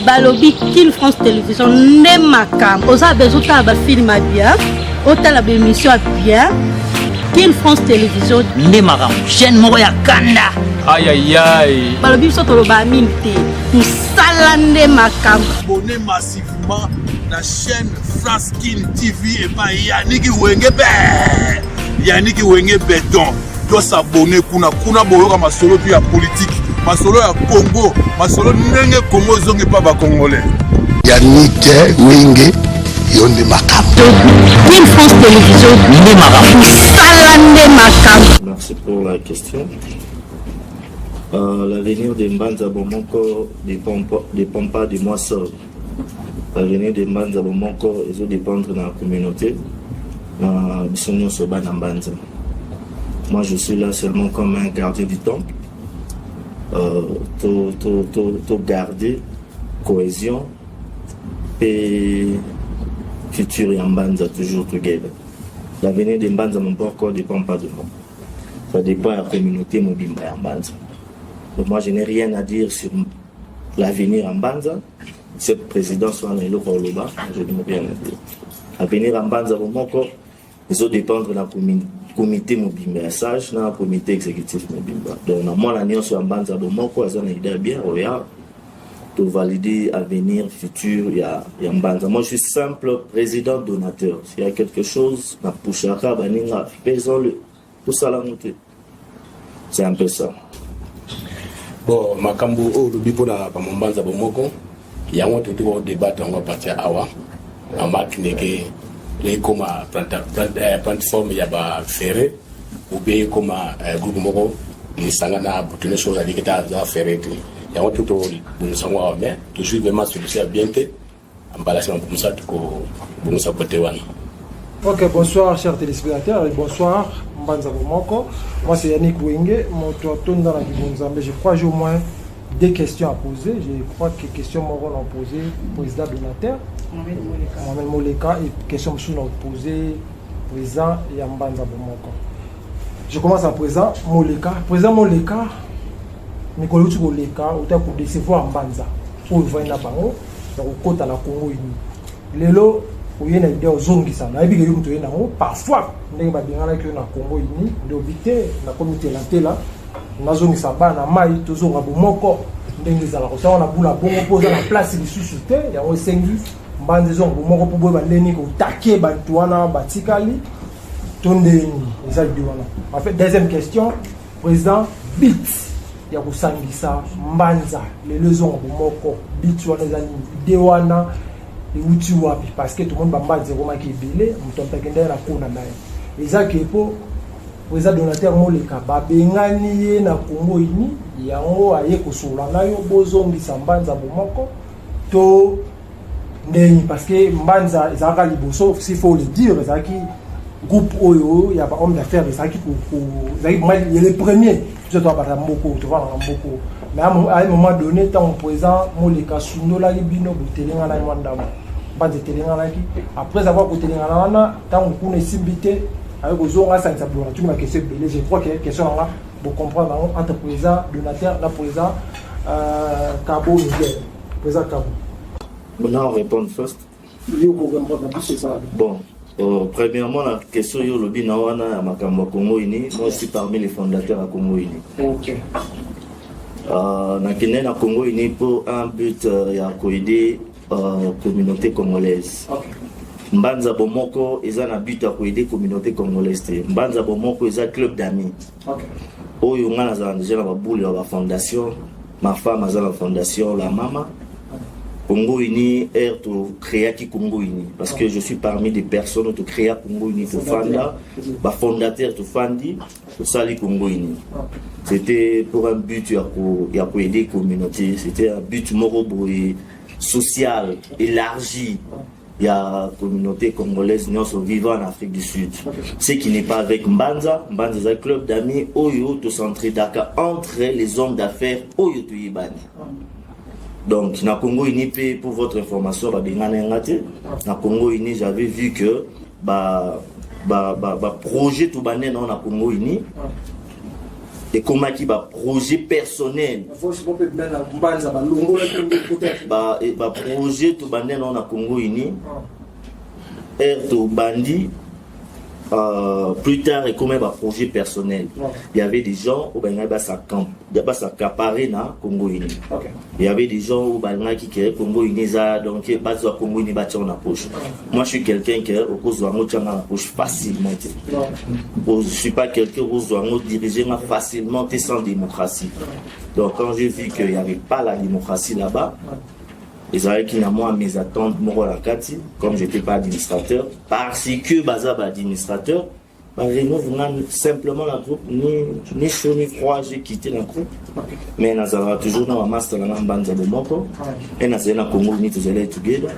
Balobi Kin France Television nde makambo. Oza besoin otala ba film ya bien, otala ba émission ya bien. Kin France Television nde makambo, chaîne moko ya kanda. Ayayay. Balobi biso toloba mingi te, mosala nde makambo. Abonnez massivement na chaîne France Kin TV epai Yannick Wenge be Yannick Wenge Beton. Tosabone kuna kuna, boyoka masolo tu ya politike, masolo ya Congo, masolo ndenge Congo ezongi mpa bacongolais. Yannick Wenge, yo nde makambo. Kin France Television nde makambo, mosala nde makambo. Merci pour la question. L'avenir de Mbanza Bomoko dépend pas de moi seul. L'avenir de Mbanza Bomoko ezo dépendre na communauté na biso nyonso bana Mbanza. Moi, je suis là seulement comme un gardien du temple. To garder cohésion et futur ya Mbanza toujours together. L'avenir de Mbanza Bomoko dépend pas de moi. Ça dépend de la communauté mobimba ya Mbanza. Donc moi, je n'ai rien à dire sur l'avenir en Mbanza. Cette présidence wana eloko oloba, je n'ai rien à dire. Avenir ya Mbanza Bomoko ezodépendre na comité mobimba ya sage na comité exécutif mobimba. Donc na mwana nyonso ya Mbanza Bomoko aza na idée ya bien, oya tovalider avenir futur ya Mbanza. Moi, je suis simple président donateur. S'il y a quelque chose na pushaka baninga, faisons-le, tosalango te. C'est un peu ça. Bon, makambo oyo olobi mpona bamombanza Bomoko, yango toki kodébattre yango à partir awa na makindeke ekoma plateforme ya bafere ou bien ekoma groupe moko lisanga na butu nyonso ozali kete aza fere te. Yango to tobongisa yango awa, mais tozwi vraiment solution ya bien te. Mbala nsima bongisa, tokobongisa kote wana. Ok, bonsoir chers téléspectateurs et bonsoir Mbanza Bomoko. Moi, c'est Yannick Wenge, moto atonda na Kibonzambe. Je crois que j'ai au moins deux questions à poser. Je crois que question moko na posé président donateur Mohamed Moleka et question mosusu na posé président ya Mbanza Bomoko. Je commence à présent Moleka. Président Moleka, mikolo euti koleka, ota kodécevoir Mbanza oyo ovandi na bango ya kokɔta na Congo uni. Lelo oye na idée ozongisa, nayebi ke yo moto oye nango. Parfois ndenge babenganaki yo na Congo uni nde obi te, nakomi telatela, nazongisa bana mai, tozonga bomoko ndenge ezalaka. Osango na bula bongo mpo oza na place lisusu te. Yango esengi Mbanza ezonga bomoko mpo boyeba ndeni kotake bato wana batikali to ndeni eza idée wana. En fait, deuxième question, président, but ya kosangisa Mbanza lelo ezonga bomoko, but wana eza nini? Idée wana ewuti wapi? Parce que tomoni bambanza ekomaki ebele, moto moto akendaki na kona na ye. Eza ke mpo eza donateur Moleka babengani ye na Congo uni, yango aye kosolola na yo bozongisa Mbanza bomoko to ndeni? Parce que Mbanza ezalaka liboso, s'il faut le dire, ezalaki groupe oyo ya bahomme d'affaires, ezalaki ezalaki le premier. Biso toabata mboko, tovandaka mboko, mais à un moment donné, ntango président Moleka asundolaki bino, botelenganaki mwa ndambo, Mbanza etelenganaki. Après avoir kotelengana wana, ntango kuna esimbi te, aye kozonga asangisa bola. Tuni baquestion ebele. Je crois que question nanga bocomprendre yango entre président donateur na président Kabo Miguel. Président Kabo. Maintenant, on répond first. Bon, premièrement, la question yo lobi na wana ya makambo ya Congo Uni, moi, je suis parmi les fondateurs à Congo Uni. Nakende na Congo Uni pour un but ya koaider communauté congolaise. Mbanza Bomoko eza na but ya koaider communauté congolaise te. Mbanza Bomoko eza club d'amis. Oyo nga nazala déjà na baboule ya bafondation. Ma femme aza na fondation La Mama. Congo Uni, air to créaki Congo Uni parce que je suis parmi des personnes to créa Congo Uni, to fanda, ba fondateur, to fandi, to sali Congo Uni. C'était pour un but ya ko aider communauté, c'était un but moko boye social élargi ya communauté congolaise nyonso vivant en Afrique du Sud. Ce qui n'est pas avec Mbanza, Mbanza eza club d'amis oyo tocentraidaka entre les hommes d'affaires oyo toyebani. Donc na Congo Uni mpe, pour votre information, babengana nga te. Na Congo Uni, j'avais vu que ba ba ba, ba projet tobande nango na Congo Uni. Ekomaki baprojet personnel, baprojet tobandi nango na Congo Uni r tobandi. Plus tard ekomaki baprojet personnel. Il y avait des gens oyo balingaki bas'accaparer na Congo Uni. Il y avait des gens oyo balingaki ke Congo Uni eza, donc bazwa Congo Uni, batia na poche. Moi, je suis quelqu'un ke okozwa yango, tianga na poche facilement te. Je suis pas quelqu'un okozwa yango, diriger nga facilement te sans démocratie. Donc quand j'ai vu qu'il y avait pas la démocratie là-bas, ezalaki na mwa mésentente moko na kati. Comme j'étais pas administrateur, parce que baza baadministrateur, baremove nga simplement na groupe, ni chaud ni froid, j'ai quitté na groupe. Mais nazalaka toujours na bamaster na nga Mbanza Bomoko e nazali na Congo Uni, tozali together.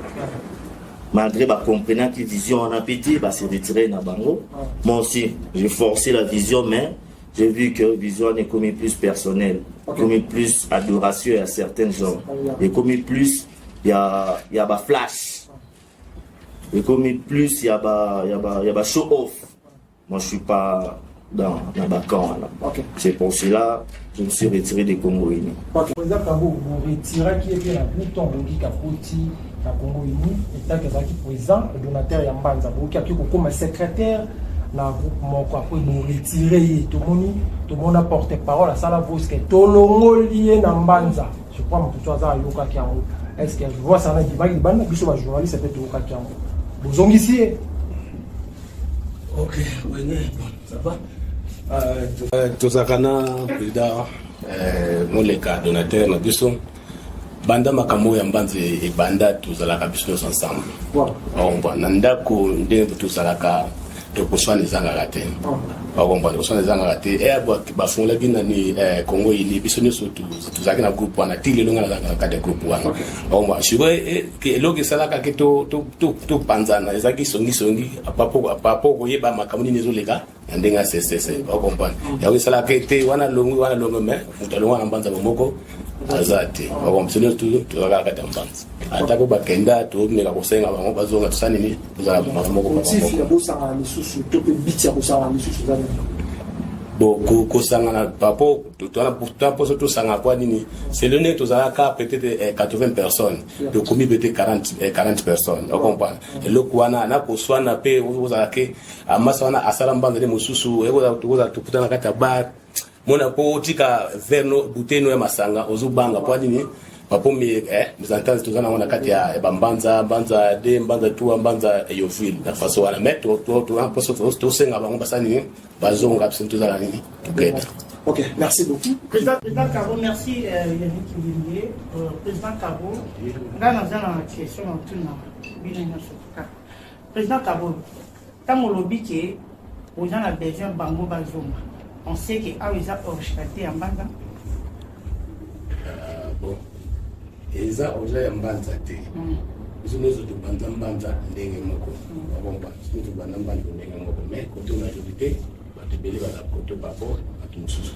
Malgré bacomprenaki vision wana mpe te, base retire na bango. Moi aussi, j'ai forcé la vision, mais j'ai vu que vision wana ekomi plus personnel, ekomi plus adoration ya certains gens, ekomi plus ya baflash, ekomi plus ya ba show off. Moi, je suis pas dans na bacamp wana. C'est pour cela je me suis retiré des Congo Uni. Président Kabo, boretiraki ye mpe na groupe to ngongika koti na Congo Uni etaki azalaki président donateur ya Mbanza, bokoki aki kokóma secrétaire na groupe moko. Après boretire ye, tomoni, tomona porte parole asala voske tolongoli ye na Mbanza. Je crois moto so aza ayokaki yango. Est ce que voix sana ebimaki libanda? Biso bajournaliste mpe toyokaki yango. Bozongisi ye? Ok, wenge, bon, ça va. Tozalaka na président Moleka, donateur na biso. Banda makambo oyo ya Mbanza ebanda, tozalaka biso nyonso ensemble. Okomprendre, na ndako ndenge tozalaka, tokoswana ezangaka te. Okomprendre, koswana ezangaka te. E bafungolaki nani, Congo Uni, biso nyonso tozalaki na groupe wana. Ti lelo nga nazalaka na kati ya groupe wana. Okomprendre, sikoyo eloko esalaka ke topanzana ezalaki songisongi papo koyeba makambo nini ezoleka na ndenge ya ccc. Ocomprendre, yango esalaka te wana longwi, wana longwi, mais moto alongwa na Mbanza bomoko aza te. Biso nyonso tozalaka kati ya Mbanza. Atako bakenda, tomeka kosenga bango bazonga, tosala nini, tozala moko. Motif ya bosangana lisusu to mpe biti ya kosangana lisusu eza nini? Bon, kosangana papo tona mposo tosangana kwa nini? Selo ndenge tozalaka peut-être 80 personnes, tokomi peut-être 40 personnes. Ocomprendre, eloko wana na koswana mpe ozala ke amasa wana asala Mbanza nde mosusu tokozala tokutana kati ya bar, mona mpo otika verre no, bouteille no ya masanga, ozobanga mpo nini? Bapo mésentente toza nango na kati ya bambanza, Mbanza 2, Mbanza 3, Mbanza Yoville, na façon wana. Mais mposo tosenga bango basala nini, bazonga, biso tozala nini, tokenda. Ok, merci beaucoup. Président Caro, merci Yannick Wenge. Président Caro, nga naza na question na tuna bino nyonso kaka. Président Caro, ntango olobi ke oza na besoin bango bazonga, on sait ke awa eza originalité ya Mbanza. Bon, eza original ya Mbanza te. Biso nyonso tobanza Mbanza ndenge moko. Babomba biso nyonso tobanda Mbanza ndenge moko, mais côté majorité bato ebele baza côté babo, bato mosusu.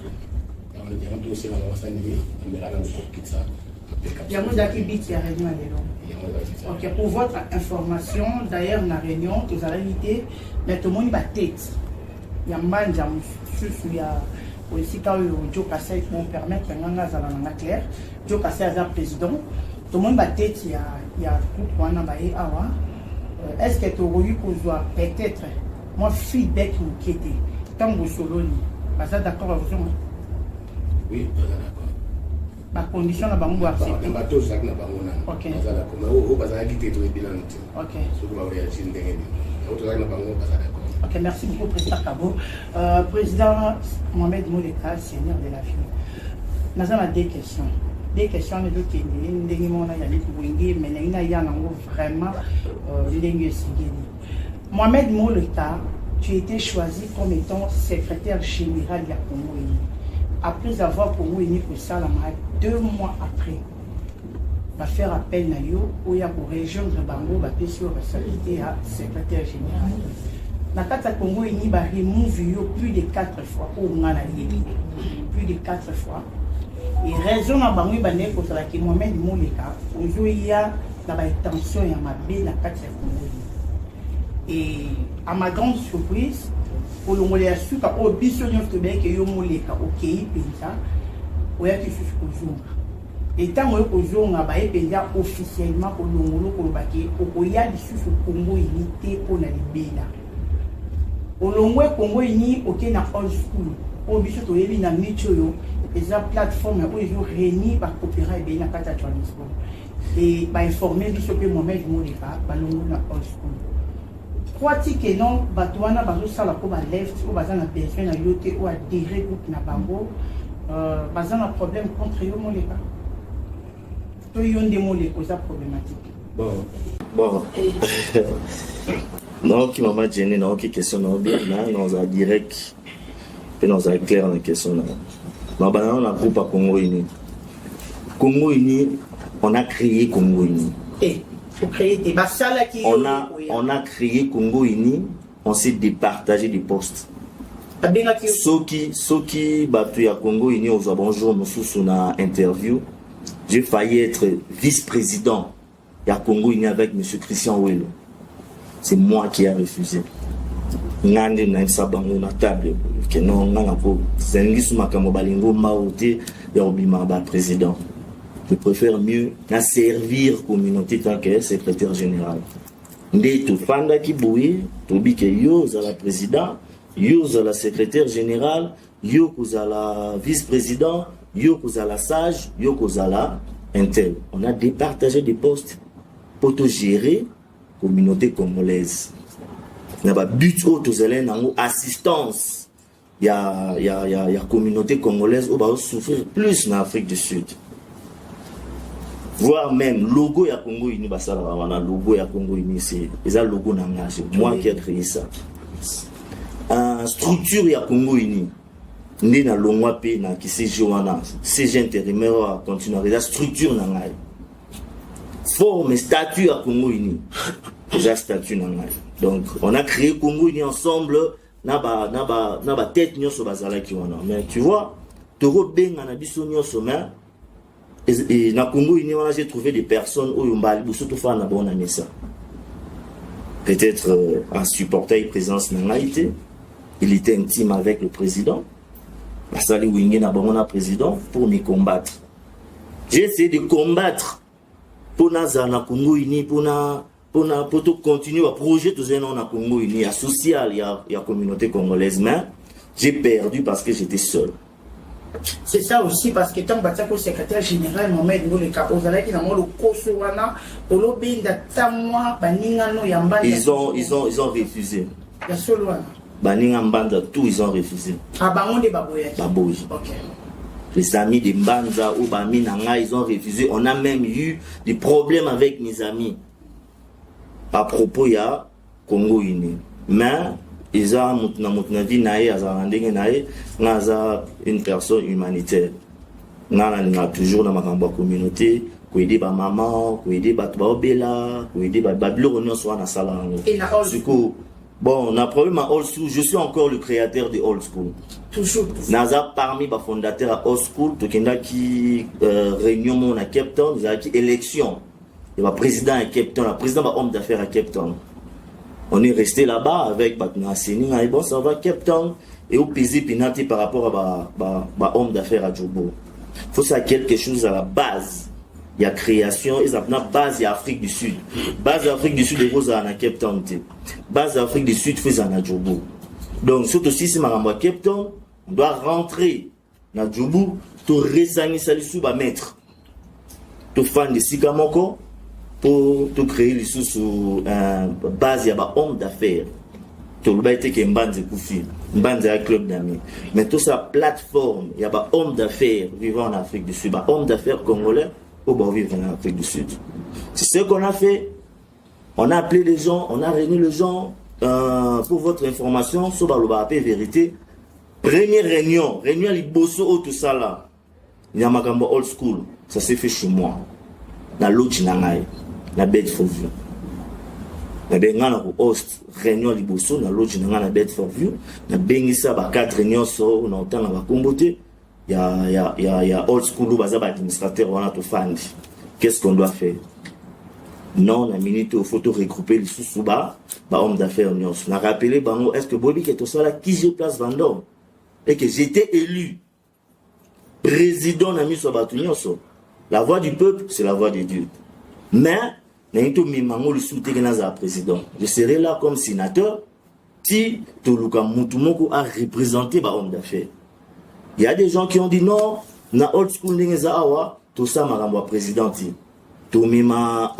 Yango tosenga bango basala nini, bamelaka na kokitisa. Yango ezalaki but ya réunion ya lelo? Yango ezalaki. Ok, pour votre information, d'ailleurs na réunion tozalaki te, mais tomoni batete ya Mbanja mosusu ya esika oyo Jo Kasai, po permettre nga azala nanga clair, Jo Kasai aza président. Tomoni batete ya groupe wana baye awa. Est ce que tokoki kozwa peut-être mwa feedback moke te? Ntango bosololi, baza d'accord bakozonga? Oui, baza d'accord. Bacondition na bango boaccepte? Bato ozalaki na bango nano baza d'accord, mais oyo bazalaki te, toyebi nano te soki baréagir ndenge nini. Yango tozalaki na bango, baza d'accord. Ok, merci beaucoup, Président Kabo. Président Mohamed Moleka, seigneur de la vie. Naza na deux questions. Deux questions ezokende ndenge moko na Yannick Wenge, mais nalingi naya nango vraiment ndenge esengeli. Mohamed Moleka, tu étais choisi comme étant secrétaire général ya Congo Uni. Après avoir Congo Uni kosalama, 2 mois après, bafaire appel na yo oya korejoindre bango, bapesi yo responsabilité ya secrétaire général. Na kati ya Congo Uni, baremove yo plus de quatre fois, oyo nga nayebi, plus de quatre fois. Et raison na bango ebandeki kozalaki: Mohamed Moleka ozoya na baintention ya mabe na kati ya Congo Uni. Et à ma grande surprise, Kolongola ya suka oyo biso nyonso tobayeke yo moleka okei mpenza, oyaki lisusu kozonga. E ntango oye kozonga, baye mpenza officiellement kolongola, koloba ke okoya lisusu Congo Uni te mpo na libela. Olongwe Congo Uni, okei na Old School oyo biso toyebi na miti oyo eza plateforme oyo ezo réunir bacoopérant ebele na kati ya Johannesburg. E bainforme biso mpe Mohamed Moleka balongoli na Old School. Crois-tu que non, bato wana bazosala mpo ba left oyo baza na besoin na yo te, oyo adhéré groupe na bango, baza na problème contre yo Moleka, to yo nde Moleka oza problématique? Bon, naoki mama Jenny, naoki question na yo bien. Na nazala direct mpe nazala clair na question na yo. Nabanda nano na groupe ya Congo Uni. Congo Uni, on a créé Congo Uni. Eh, ocréé te, basalaki. On a créé Congo Uni, on s'est départagé des postes. Babengaki yo? Soki bato ya Congo Uni ozwa bonjour mosusu na interview, j'ai failli être vice-président ya Congo Uni avec monsieur Christian Welo. C'est moi qui a refusé. Nga nde nayebisa bango na table ke non, nga nako zalingi su makambo balingo mbao te ya kobima baprésident. Je préfère mieux na servir communauté tant que secrétaire général. Nde tofandaki boye, tobi ke yo ozala président, yo ozala secrétaire général, yo kozala vice-président, yo kozala sage, yo kozala intel. On a départagé des postes pour gérer communauté congolaise na babut oyo tozali nango, assistance ya communauté congolaise oyo bazosouffrir plus na Afrique du Sud, voire même logo ya Congo Uni basalaka wana. Logo ya Congo Uni, c'est eza logo na nga, c'est moi qui a créé ça. Structure ya Congo Uni nde nalongwa mpe na kiCG wana, CG intérimaire oyo acontinuaka, eza structure na ngai. Forme, statut ya Congo Uni eza statut na ngai. Donc on a créé Congo Uni ensemble na batête nyonso bazalaki wana. Mais tu vois, tokobenga na biso nyonso, mais na Congo Uni wana, j'ai trouvé des personnes oyo mbala liboso tofanda na bango na mesa. Peut-être asupporter présence na ngai te. Il était intime avec le président, basali wenge na bango na président pour me combattre. J'ai essayé de combattre mpo nazala na Congo Uni, mpona mpo tocontinue baprojet tozali nango na Congo Uni ya social ya communauté congolaise, mais j'ai perdu parce que j'étais seul. C'est ça aussi, parce que ntango batiaki secrétaire général Mohamed Ngoleka, ozalaki na mwa lokoso wana, olobenda ta mwa baningano ya Mbanza. Ils ont refusé. Ya solo wana? Baninga Mbanza tout, ils ont refusé. Ah, bango nde baboyaki? Baboyi. Les amis de Mbanza ou bami na ngai, ils ont refusé. On a même eu des problèmes avec mes amis à propos ya Congo Uni. Mais eza motu na motu na vie na ye, azala na ndenge na ye. Nga aza une personne humanitaire. Nga nalingaka toujours na makambo ya communauté, koaider bamama, koaider bato baobela, koaider babiloko nyonso wana, asala yango. Sikoyo, bon, na problème ya Old School, je suis encore le créateur de Old School. Toujours. Naza parmi bafondateur ya Old School. Tokendaki réunion moko na Cape Town, ezalaki élection ya baprésident ya Cape Town, président bahomme d'affaires ya Cape Town. On est resté là-bas avec bato na aseni ngai. Bon, ça va, Cape Town eopese mpena te par rapport à bahomme d'affaires ya Joburg. Faut ça quelque chose à la base ya création eza na base ya Afrique du Sud. Base ya Afrique du Sud ekozala na Cape Town te. Base ya Afrique du Sud faut ezala na Joburg. Donc soki tosisi makambo ya Cape Town, on doit rentrer na Joburg, toresangisa lisusu bamaître, tofanda esika moko mpo tocréer lisusu base ya bahomme d'affaires. Toloba ete ke Mbanza ekufi, Mbanza ya club d'amis, mais tosala plateforme ya bahomme d'affaires vivant en Afrique du Sud, bahomme d'affaires congolais oyo baovivre en Afrique du Sud. C'est ce qu'on a fait. On a appelé les gens, on a réuni les gens. Pour votre information, so baloba ape vérité, première réunion, réunion ya liboso oyo tosala ya makambo Old School, ça s'est fait chez moi na lodge na ngai na Bedfordview. Nabenga ngai na kohost réunion liboso na lodge na ngai na Bedfordview. Nabengisa bacadre nyonso na otanga bakombo te ya Old School oyo baza baadministrateur wana. Tofandi, qu'est-ce qu'on doit faire? Non, na minute oyo faut to regrouper lisusu ba ba hommes d'affaires nyonso. Na rappeler bango, est-ce que boyebi ke tosala QG Place Vendôme et que j'étais élu président na miso ya bato nyonso? La voix du peuple, c'est la voix de Dieu. Mais nalingi tomema yango lisusu te ke nazala président. Je serai là comme sénateur ti toluka mutu moko a représenter ba hommes d'affaires. Il y a des gens qui ont dit non, na old school ndenge eza awa, tosala makambo ya président ti. Tomema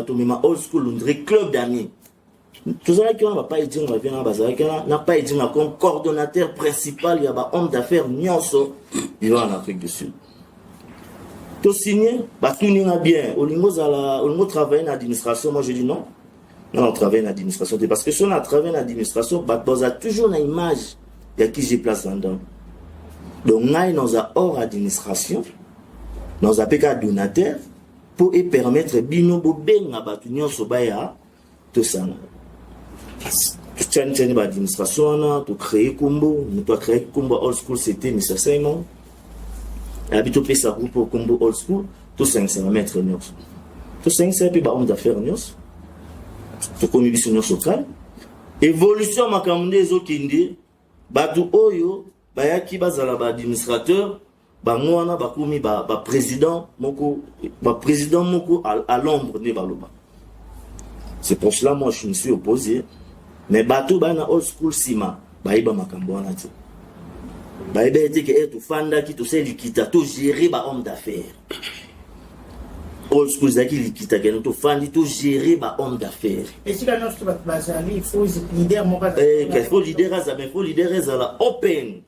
tomema old school on dirait club d'amis. Tozalaki wana ba Edinga, ba vieux bazalaki wana na pa Edinga comme coordonnateur principal ya ba hommes d'affaires nyonso vivant en Afrique du Sud. Tosigné, batuni nga bien, olingi ozala, olingi travailler na administration? Moi je dis non. Non, on travaille na administration te, parce que si on a travaillé na administration, bato baza toujours na image ya QG Place Vendôme. Donc ngai naza hors administration, naza mpe kaka donateur mpo epermettre bino bobenga bato nyonso baya tosanga. Totiani tiani baadministration wana, tocréer kombo. Moto acréaki kombo old school, c'était Mr Simon. Ayabi topesa groupe oyo kombo old school, tosangisa bamaître nyonso, tosangisa mpe bahomme d'affaires nyonso, tokomi biso nyonso calme. Évolution ya makambo nde ezokende, bato oyo bayaki bazala baadministrateur, bango wana bakomi baprésident moko, baprésident moko à l'ombre nde baloba. C'est pour cela moi je me suis opposé. Mais bato baya na old school nsima bayeba makambo wana te, bayeba ete ke ere tofandaki, tosali likita, togérer bahomme d'affaires. Old school ezalaki likita kende tofandi, togérer bahomme d'affaires. Esika nyonso bato bazali, faut leader moko. Faut leader azala, mais faut leader ezala open,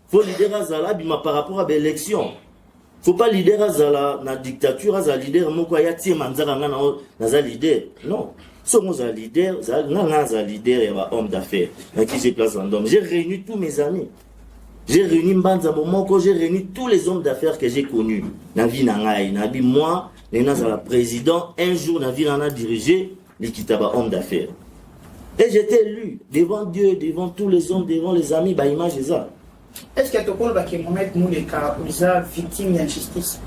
faut leader azala abima par rapport à baélection. Faut pas leader azala na dictature, azala leader moko aya tiema nzaka, nga naza leader. Non, soki ozala leader, nga nga azala leader ya bahomme d'affaires na QG Place Vendôme. J'ai réuni tous mes amis, j'ai réuni Mbanza Bomoko, j'ai réuni tous les hommes d'affaires que j'ai connus na vie na ngai. Nabi moi ndenge nazala président un jour na vie na diriger likita bahomme d'affaires, et j'étais élu devant Dieu, devant tous les hommes, devant les amis. Baimage eza. Est ce que tokolobaki Mohamed Muleka oza victime ya injustice?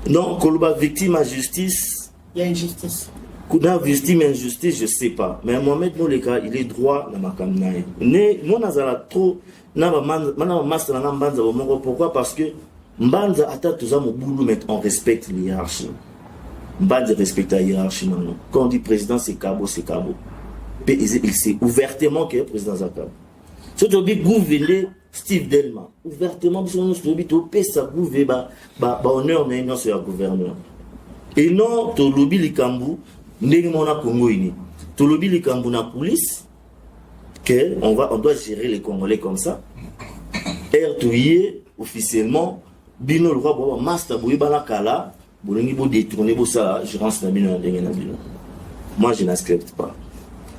Non, koloba victime ya justice, ya injustice. Kuna victime ya injustice, je sais pas, mais Mohamed Moleka, il est droit na makambo na ye. Ne mo nazala trop na bamaster na nga Mbanza bomoko. Pourquoi? Parce que Mbanza, ata toza mobulu, mais on respecte l'hiérarchie. Mbanza respecte la hiérarchie nango. Quand on dit président c'est Kabo, c'est Kabo. Mpe il sait ouvertement que président aza Kabo. Soki tobi gouve Steve Delma, ouvertement biso nyonso toyebi, topesa gouve bahonneur na ye nyonso ya gouverneur. Et non, tolobi likambo ndenge moko na Congo ini, tolobi likambo na coulisse que on doit gérer les Congolais comme ça. Ere toye officiellement, bino lokwa boa bamaster, boyebana kala, bolingi bodétourner, bosala gérance na bino na ndenge na bino. Moi je n'accepte pas.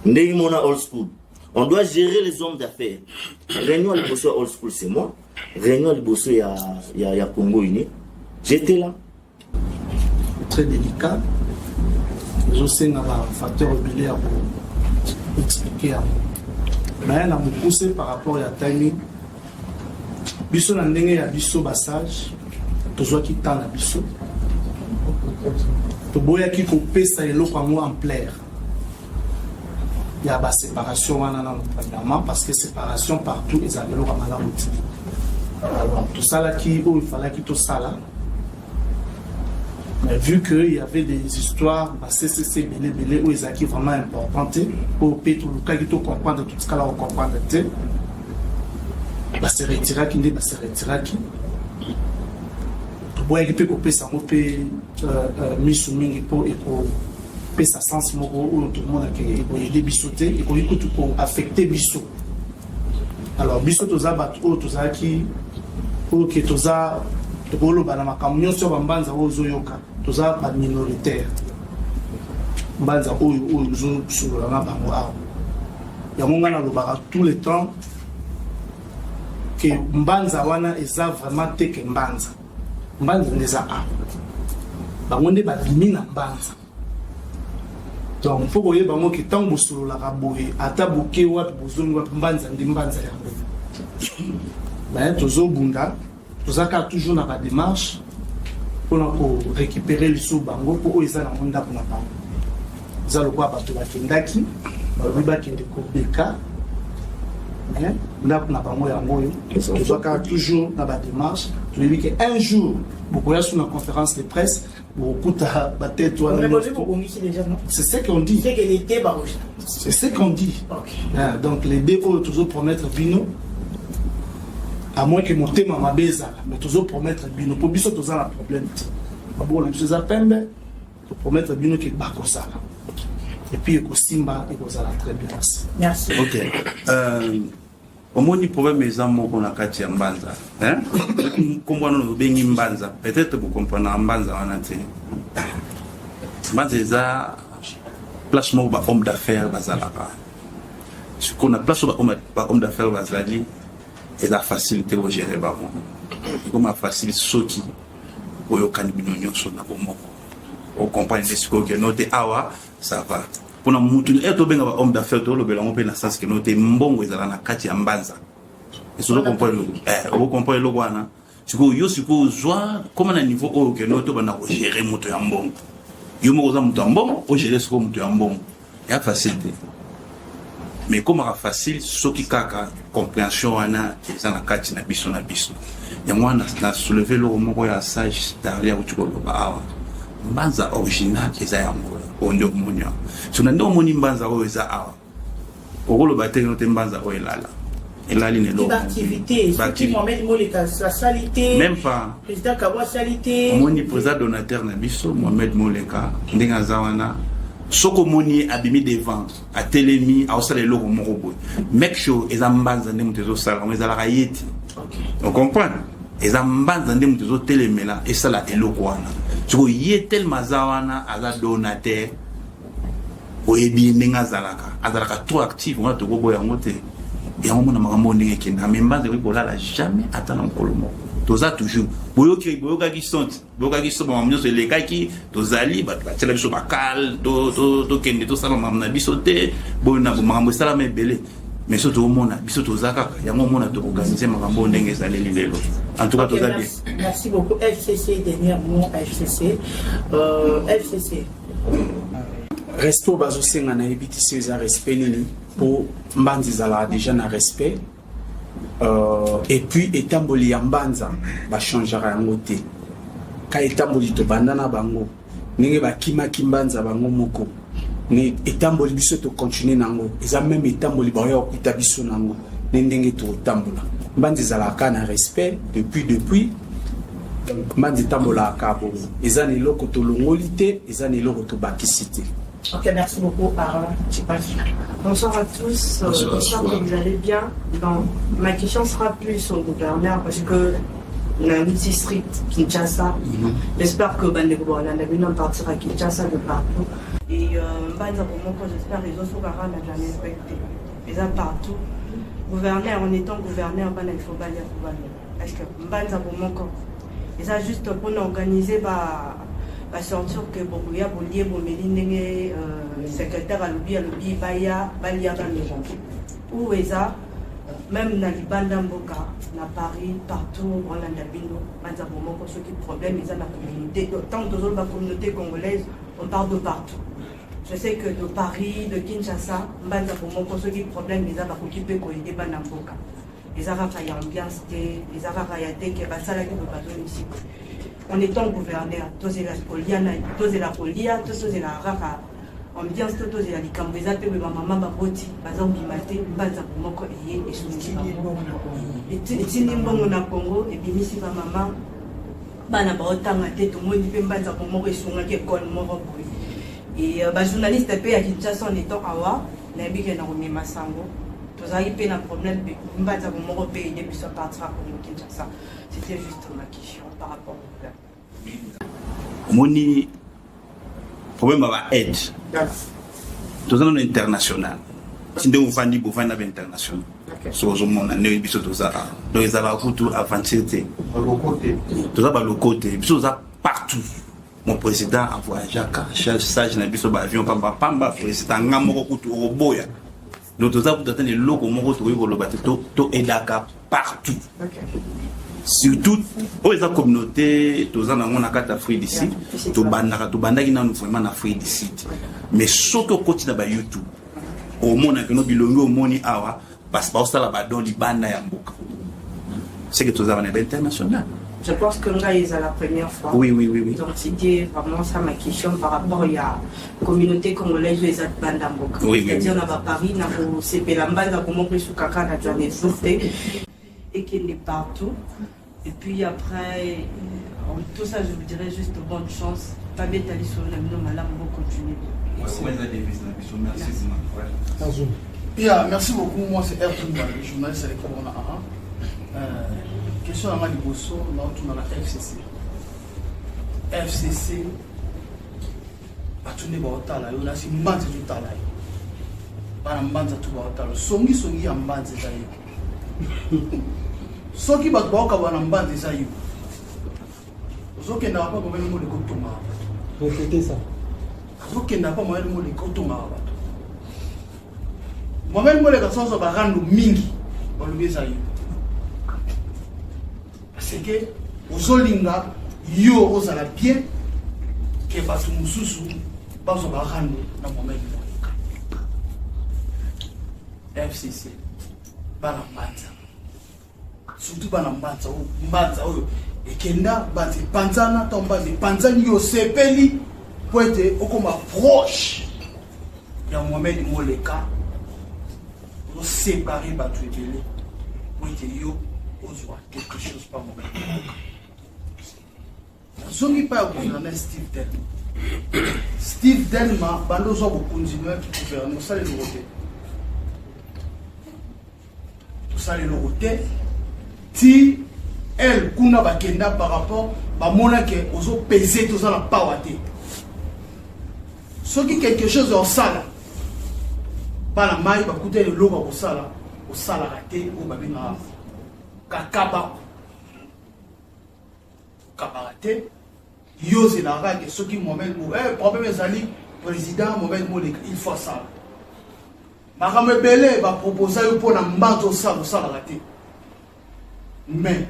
Ndenge mona old school, on doit gérer les hommes d'affaires. Réunion liboso ya old school, c'est moi. Réunion liboso ya Congo uni, j'étais là. Très délicat, ezosenga bafacteur ebele ya koexpliquer yango. Naya na mokuse par rapport ya timing. Biso na ndenge ya biso basage, tozwaki temps na biso, toboyaki kopesa eloko yango ampleur ya baséparation wana nano premièrement, parce que séparation partout ezala eloko ya malamu te. Alors tosalaki oyo efalaki tosala, mais vu que il y avait des histoires ba CCC ebele ebele oyo ezalaki vraiment important te, oyo mpe tolukaki tocomprendre, totikala kocomprendre te, base retiraki nde base retiraki. Toboyaki mpe kopesa yango mpe misu mingi, mpo ekopesa sens moko oyo tomonaka ekoyede biso te, ekoki kutu koaffecter biso. Alors biso toza bato oyo tozalaki oyo ke toza, tokoloba na makambo nyonso ya bambanza oyo ozoyoka, toza baminoritaire. Mbanza oyo oyo ozosolola na bango awa, yango ngai nalobaka tout le temps ke mbanza wana eza vraiment te ke mbanza. Mbanza nde eza awa, bango nde babimi na mbanza. Donc mpo koyeba yango ke ntango bosololaka boye, ata boke wapi, bozongi wapi, mbanza nde mbanza yango. Baye tozobunda, toza kaka toujours na badémarche mpona korécupérer lisusu bango, mpo oyo eza nango ndako na bango. Eza lokola bato bakendaki, balobi bakende kobeka, mais ndako na bango yango oyo. Toza kaka toujours na badémarche. Toyebi ke un jour bokoya su na conférence de presse, bokokuta batete wana. C'est ce qu'on dit, c'est ce qu'on dit. Ah, donc les deux oyo tozopromettre bino, à moins que motema mabe ezala, mais tozopromettre bino, mpo biso toza na problème te, maboko na biso eza pembe. Topromettre bino ke bakozala et puis ekosimba, ekozala très bien. Merci. Merci. Ok, omoni, problème eza moko na kati ya Mbanza. Nkombo wana obengi Mbanza, peut-être bocomprendaka Mbanza wana te. Mbanza eza place moko bahomme d'affaires bazalaka. Sikoyo na place oyo bahomme d'affaires bazali, eza facile te kogérer bango. Ekoma facile soki oyokani bino nyonso na bomoko, ocomprendre nde sikoyo ke no te, awa ça va. Mpona mutu e tobenga bahomme d'affaires, tolobela yango mpe na sens ke no te, mbongo ezala na kati ya Mbanza. Okocomprendre eloko wana. Sikoyo yo, sikoyo ozwa koma na niveau oyo ke no tobanda kogérer moto ya mbongo. Yo moko oza moto ya mbongo, ogérer sikoyo moto ya mbongo, ya facile te. Mais ekomaka facile soki kaka compréhension wana eza na kati na biso na biso. Yango wana na soulever eloko moko ya sage Darli akuti koloba awa. Mbanza original eza yango oyo nde omoni awa. So na nde omoni Mbanza oyo eza awa, okoloba te no te, Mbanza oyo elala, elali na eloko. Baactivité, soki Mohamed Moleka asali te? Même pas. Président Kabo asali te? Omoni, président donateur na biso Mohamed Moleka, ndenge aza wana, soki omoni ye abimi devant, atelemi, aosala eloko moko boye, make sure eza Mbanza nde moto ezosala yango, ezalaka ye te. Ocomprendre? Eza Mbanza nde moto ezotelemela esala eloko wana. Sikoyo ye telema aza wana, aza donateur, oyebi ye ndenge azalaka, azalaka trop active wana, tokoboya yango te. Yango mona makambo oyo ndenge ekendaka. Mais Mbanza ekoki kolala jamais, ata na mokolo moko. Toza toujours, boyoki, boyokaki son te, boyokaki so bamakambo nyonso elekaki. Tozali bato batiela biso bakale, tokende tosala makambo na biso te. Boyo na makambo esalama ebele, mais so toomona biso toza kaka yango. Omona, toorganize makambo oyo ndenge ezaleli lelo. En tout cas, toza bien. Merci beaucoup. FCC, dernier mot, FCC. FCC. Respect oyo bazosenga, nayebi ti so eza respect nini, mpo Mbanza ezalaka déjà na respect. Et puis etamboli ya Mbanza, bachangeaka yango te. Ka etamboli tobanda na bango, ndenge bakimaki Mbanza bango moko, ne etamboli biso tocontinue nango, eza même etamboli baoya kokuta biso nango. Ne ndenge tokotambola, Mbanza ezalaka na respect depuis. Donc Mbanza etambolaka bongo, eza na eloko tolongoli te, eza na eloko tobakisi te. Ok, merci beaucoup, Aaron. Tshipasi. Bonsoir à tous, j'espère que vous allez bien. Donc, ma question sera plus au gouverneur parce que dans le district Kinshasa, j'espère que bandeko bolanda bino partir à Kinshasa de partout. Et Mbanza Bomoko, j'espère les autres na Johannesburg, eza partout. Gouverneur, en étant gouverneur, bana il faut balia kobalia. Est-ce que Mbanza Bomoko eza juste pour organiser ba basortir ke bokoya, bolie, bomeli, ndenge secrétaire alobi baya balia, bamela, ou eza même na libanda mboka, na Paris, partout olanda bino Mbanza Bomoko, soki problème eza na communauté? Tant tozoloba communauté congolaise, on parle de partout. Je sais que de Paris, de Kinshasa, Mbanza Bomoko, soki problème eza, bakoki mpe koaider bana mboka. Eza kaka ya ambiance te, eza kaka ya te ke basalaki boye, bazongisi. En étant gouverneur, tozela kolia, tozela kolia to tozela kaka ambiance to tozela likambo eza mpe boye, bamama baboti baza kobima te, Mbanza Bomoko eye esungi bango, etindi mbongo na Congo, ebimisi bamama, bana baotanga te. Tomoni mpe Mbanza Bomoko esungaki ekole moko boye. E bajournaliste mpe ya Kinshasa, en étant awa, nayebi ke na komema sango, tozalaki mpe na problème mpe Mbanza Bomoko mpe aide biso à partir ya Congo Kinshasa. C'était juste ma question par rapport au gouvernement. Omoni, problème ya baaide, toza nano international. Nde ovandi, bovandi na bainternational, so ozomona ndenge biso toza awa. Donc ezalaka kutu aventure te, toza baloko te, biso toza partout. Mon président avoyageaka, sage na biso, baavion pamba pamba. Président nga moko kutu okoboya. Donc toza kutu ata na eloko moko tokoki koloba te, toaidaka partout, surtout oyo eza communauté toza nango na kati ya Afrique du Sud. Tobandaka, tobandaki nanu vraiment na Afrique du Sud. Mais soki okoti na ba YouTube, omona keno bilongi omoni awa basi baosala badon libanda ya mboka, c'est que tozala na ba international. Je pense que là, c'est la première fois. Oui. Donc, c'était vraiment ça ma question par rapport à la communauté congolaise les libanda mboka. C'est-à-dire, na Paris, na Sepela Mbanza, comment on kaka na Johannesburg, et qu'il est partout. Et puis après, tout ça, je vous dirais juste bonne chance. Pas bien sur la malamu, continuer bien. Merci. Yeah, merci beaucoup. Moi, c'est Ertoun, le journaliste à l'école 1. Question à liboso, na FCC. FCC, bato nde baotala yo, nasi mbanza ezotala yo, bana mbanza tu baotala, songisongi ya mbanza eza yo. Soki bato baokaba na mbanza eza yo, ozokendaka mpa momeli moleka otongaka bato. Répétez ça. Ozokendaka mpa momeli moleka otongaka bato. Momeli moleka sozo barando mingi balobi eza yo, parce que ozolinga yo ozala bien ke bato mosusu bazwa barando na momeli moleka. FCC, bana mbanza, surtout bana mbanza oyo, mbanza oyo ekenda, mbanza epanzana to mbanza epanzani, yo osepeli po ete okoma proche ya Mohamed Moleka, osepare bato ebele po ete yo ozwa quelque chose pa Mohamed Moleka. Nazongi pa ya gouverneur Steve Delma. Steve Delma, bando ozwa bokonzi noyaki gouverneur, osala eloko te, tosala eloko te ti el kuna bakenda par rapport bamonake ozopese, toza na pawa te. Soki quelque chose ya osala, bana mai bakutani eloko ya kosala, osalaka te, oyo babengaka kakaba kabaka te. Yo ozelaka kaka soki Mohamed Mo, problème ezali président Mohamed Moleka, il faut asala makambo ebele baproposa yo mpona mbanza osala, osalaka te. Mais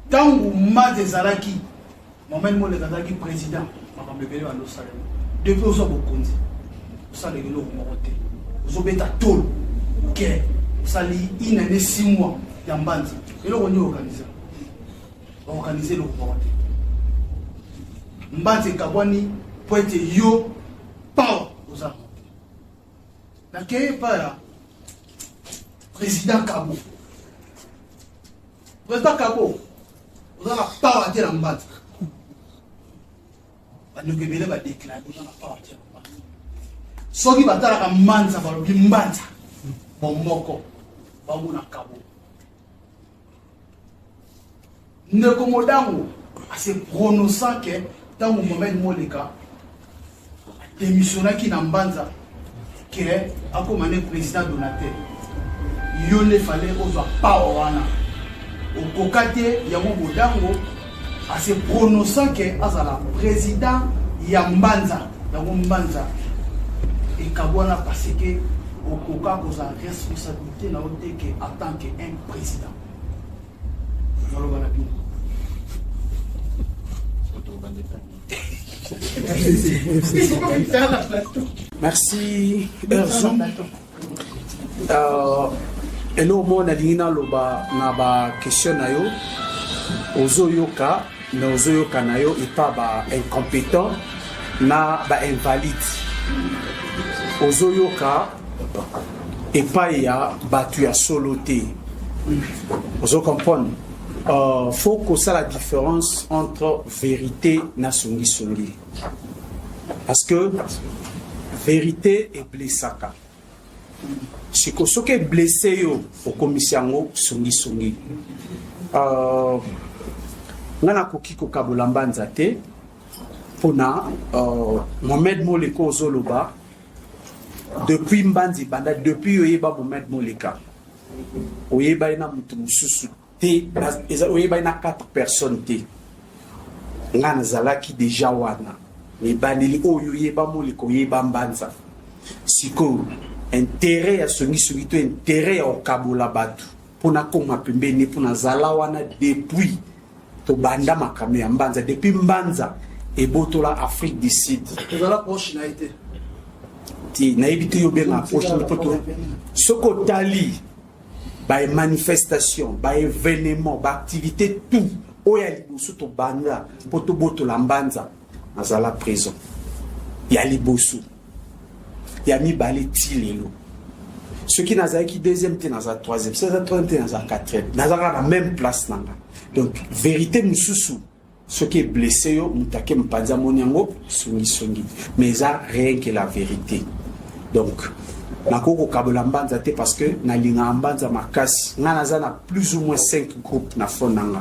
ntango mbanza ezalaki, Mohamed Moleka azalaki président, makambo ebele bando osalema. Depuis ozwa bokonzi, osalaka eloko moko te, ozobeta tolo ke osali une année 6 mois ya mbanza. Eloko nini organise? Baorganize eloko moko te. Mbanza ekabwani po ete yo power oza nango te. Nakei epai ya président Kabo. Président Kabo, oza na power te na mbanza. Bandeko ebele badeklare oza na power te na mbanza. Soki batalaka mbanza, balobi mbanza bomoko, bamona Kabo. Ndeko Modango ase prononçant ke ntango Mohamed Moleka démissionnaki na mbanza ke akóma ne président donateur, yo nde fale ozwa power wana, okoka te. Yango Modango ase prononçant ke azala président ya mbanza. Yango mbanza ekabwana parce que okoka kozala responsabilité na yo te ke en tant que un président. Naloba na bino. Merci Erzoum. Eloko moko nalingi naloba na baquestion na yo, ozoyoka na ozoyoka na yo epa ba incompétent na ba invalide, ozoyoka epai ya bato ya solo te, ozo comprendre. Faut kosala différence entre vérité na songisongi, parce que vérité eblesaka. Siko soki eblesse yo, okomisi yango songisongi. Nga nakoki kokabola mbanza te mpona Mohamed Moleka. Ozoloba depuis mbanza ebanda, depuis oyeba Mohamed Moleka, oyeba ye na moto mosusu te, oyeba ye na 4 personnes te. Nga nazalaki deja wana mibandeli oyo oyeba Moleka, oyeba mbanza. Sikoyo intérêt ya songisongi to intérêt ya kokabola bato mpona koma pembeni, mpo nazala wana depuis tobanda makambo ya mbanza, depuis mbanza ebotola Afrique du Sud. Ozala proche na ye te. Ti nayebi te yo obenga approche nini mpo soki otali ba manifestation, ba événement, ba activité, tout oyo ya liboso tobanda mpo tobotola Mbanza, nazala présent ya liboso, ya mibale ti lelo. Soki nazalaki deuxième te, naza troisième. Soki naza troisième te, naza quatrième. Naza kaka na même place na nga. Donc vérité mosusu, soki eblesse yo, moto ake mopanzi amoni yango songisongi, mais eza rien que la vérité. Donc nakoki kokabola Mbanza te parce que nalingaka Mbanza makasi. Ngai naza na plus ou moins 5 groupe na phone na nga.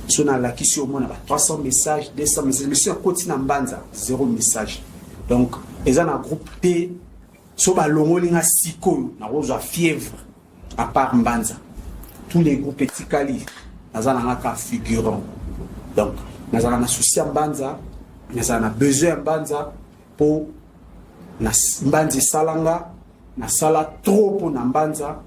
So nalakisi, omona ba 300 message, 200 message, mais so nakoti na Mbanza, zéro message. Donc eza na groupe te. So balongoli nga sikoyo, nakozwa fièvre. À part Mbanza, tous les groupes etikali, naza na nga ka figurant. Donc nazala na souci ya Mbanza, nazala na besoin ya Mbanza mpo na Mbanza esalanga. Nasala trop mpo na Mbanza,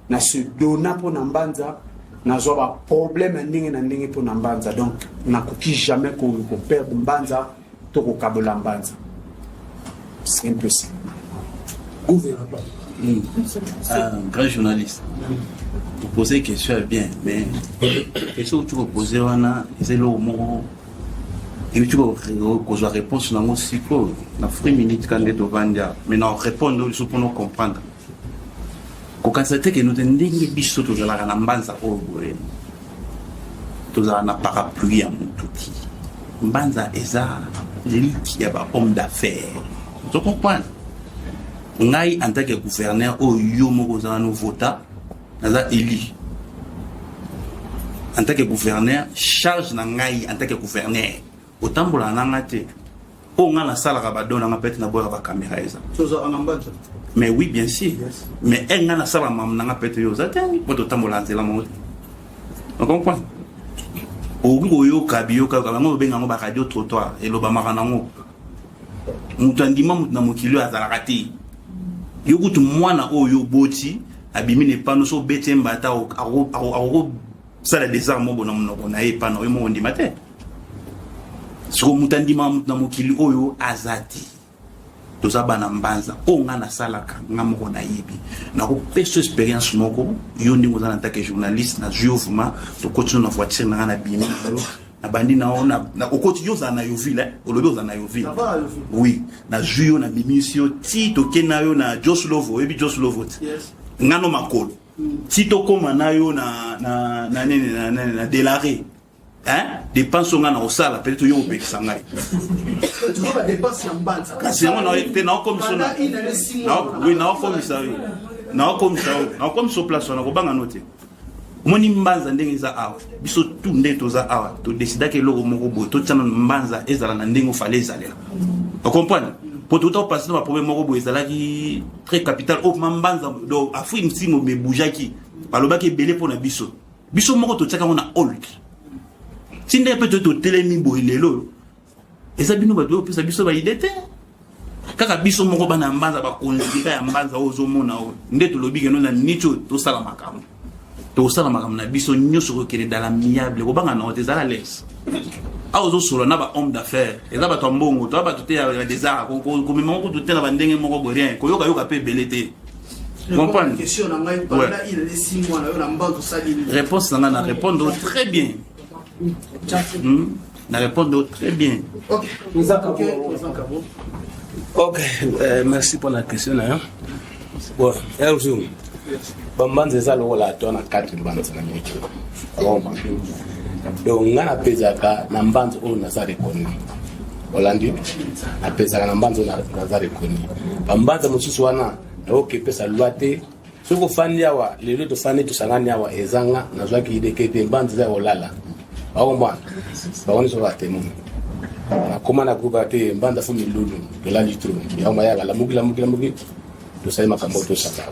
na se donna mpo na Mbanza, nazwa baproblème ya ndenge na ndenge mpo na Mbanza. Donc nakoki jamais koperdre Mbanza to kokabola Mbanza. C'est un peu ça. Un grand journaliste, poser question ya bien, mais question outi kopose wana eza eloko moko euti kozwa réponse nango sikoyo na free minute ka nde tovandi awa. Mais na répondre oyo lisusu mpona comprendre, kokanisa te keno te ndenge biso tozalaka na Mbanza oyo boye, tozala na parapluie ya motu ti. Mbanza eza ligue ya bahomme d'affaires, ozo comprendre ngai en tant que gouverneur oyo yo moko oza wana ovota, naza élu en tant que gouverneur. Charge na ngai en tant que gouverneur, otambolaka na nga te. Oyo ngai nasalaka, badon nanga peut-être naboyaka bacaméra eza. Mais oui, bien sûr, mais e ngai nasalaka mamu nanga, peut-être yo oza te po totambola nzela moko te. Ocomprendre, okoki koyoka biyokayoka bango obenga yango baradio trottoir, elobamaka nango. Moto andima moto na mokili oyo azalaka te. Yo kutu mwana oyo oboti abimi na epano, so obeti ye mbata, akokosala des armes moko na monoko na ye epano oyo moko ondima te. Siko moto andimaka moto na mokili oyo aza te. Toza bana Mbanza. Oyo nga nasalaka, nga moko nayebi. Nakopesa expérience moko. Yo ndenge oza na tant journaliste, nazwi yo vraiment, tokoti no na voiture na nga, nabimi na yo, nabandi na yo, okoti, yo ozala na Yoville, olobi ozala na Yoville. Oui, nazwi yo, nabimisi yo ti toke na yo na Joslovo. Oyebi Joslovo ti nga no makolo ti tokóma na yo na nini, na Delare, hein? Dépense oyo nga na kosala, peut-être yo kopekisa ngai. Kasi yango te, naokomisa, oui, naokomisa yo, naokomisa yo, naokomisa place wana. Kobanga no te. Omoni Mbanza ndenge eza awa, biso tu nde toza awa, todesidaki eloko moko boye, totiana Mbanza ezala na ndenge ofale ezalela. Ocomprendre, po touta kopasi na baproblème moko boye ezalaki très capital oyo ma Mbanza. Donc Afrique msimo mebougeaki, balobaki ebele mpo na biso. Biso moko totiaka yango na hold ti ndenge mpe toye totelemi boye lelo. Eza bino bato oyo opesa biso baidées te, kaka biso moko bana ya Mbanza, bakonzi kaka ya Mbanza oyo ozomona oyo nde tolobi keno na niti oyo tosala makambo, tokosala makambo na biso nyonso kokende dans l'amiable. Kobanga nango te, ezala lese. Awa ozosola na bahomme d'affaires, eza bato ya mbongo, toya bato te ya desart komema kutu te na bandenge moko boye, rien koyokayoka mpe ebele te. Comprendre réponse na ngai, na répondre très bien. Na répondre très bien. Ok, merci pour la question na yo. Bon, un jour bambanza eza lokola to na kati mbanza na miki roma. Donc nga napezaka na mbanza oyo naza reconnu. Olandi, napezaka na mbanza oyo naza reconnu. Bambanza mosusu wana nakoki epesa loi te. Soki ofandi awa lelo, tofandi, tosangani awa, ezanga nazwaki idée ke te mbanza eza ya kolala. Bakombwana bango nyonso batemo nakoma na groupe te. Mbanza fo milulu, tolali trop. Yango maya balamuki, lamuki, lamuki, tosali makambo tosala.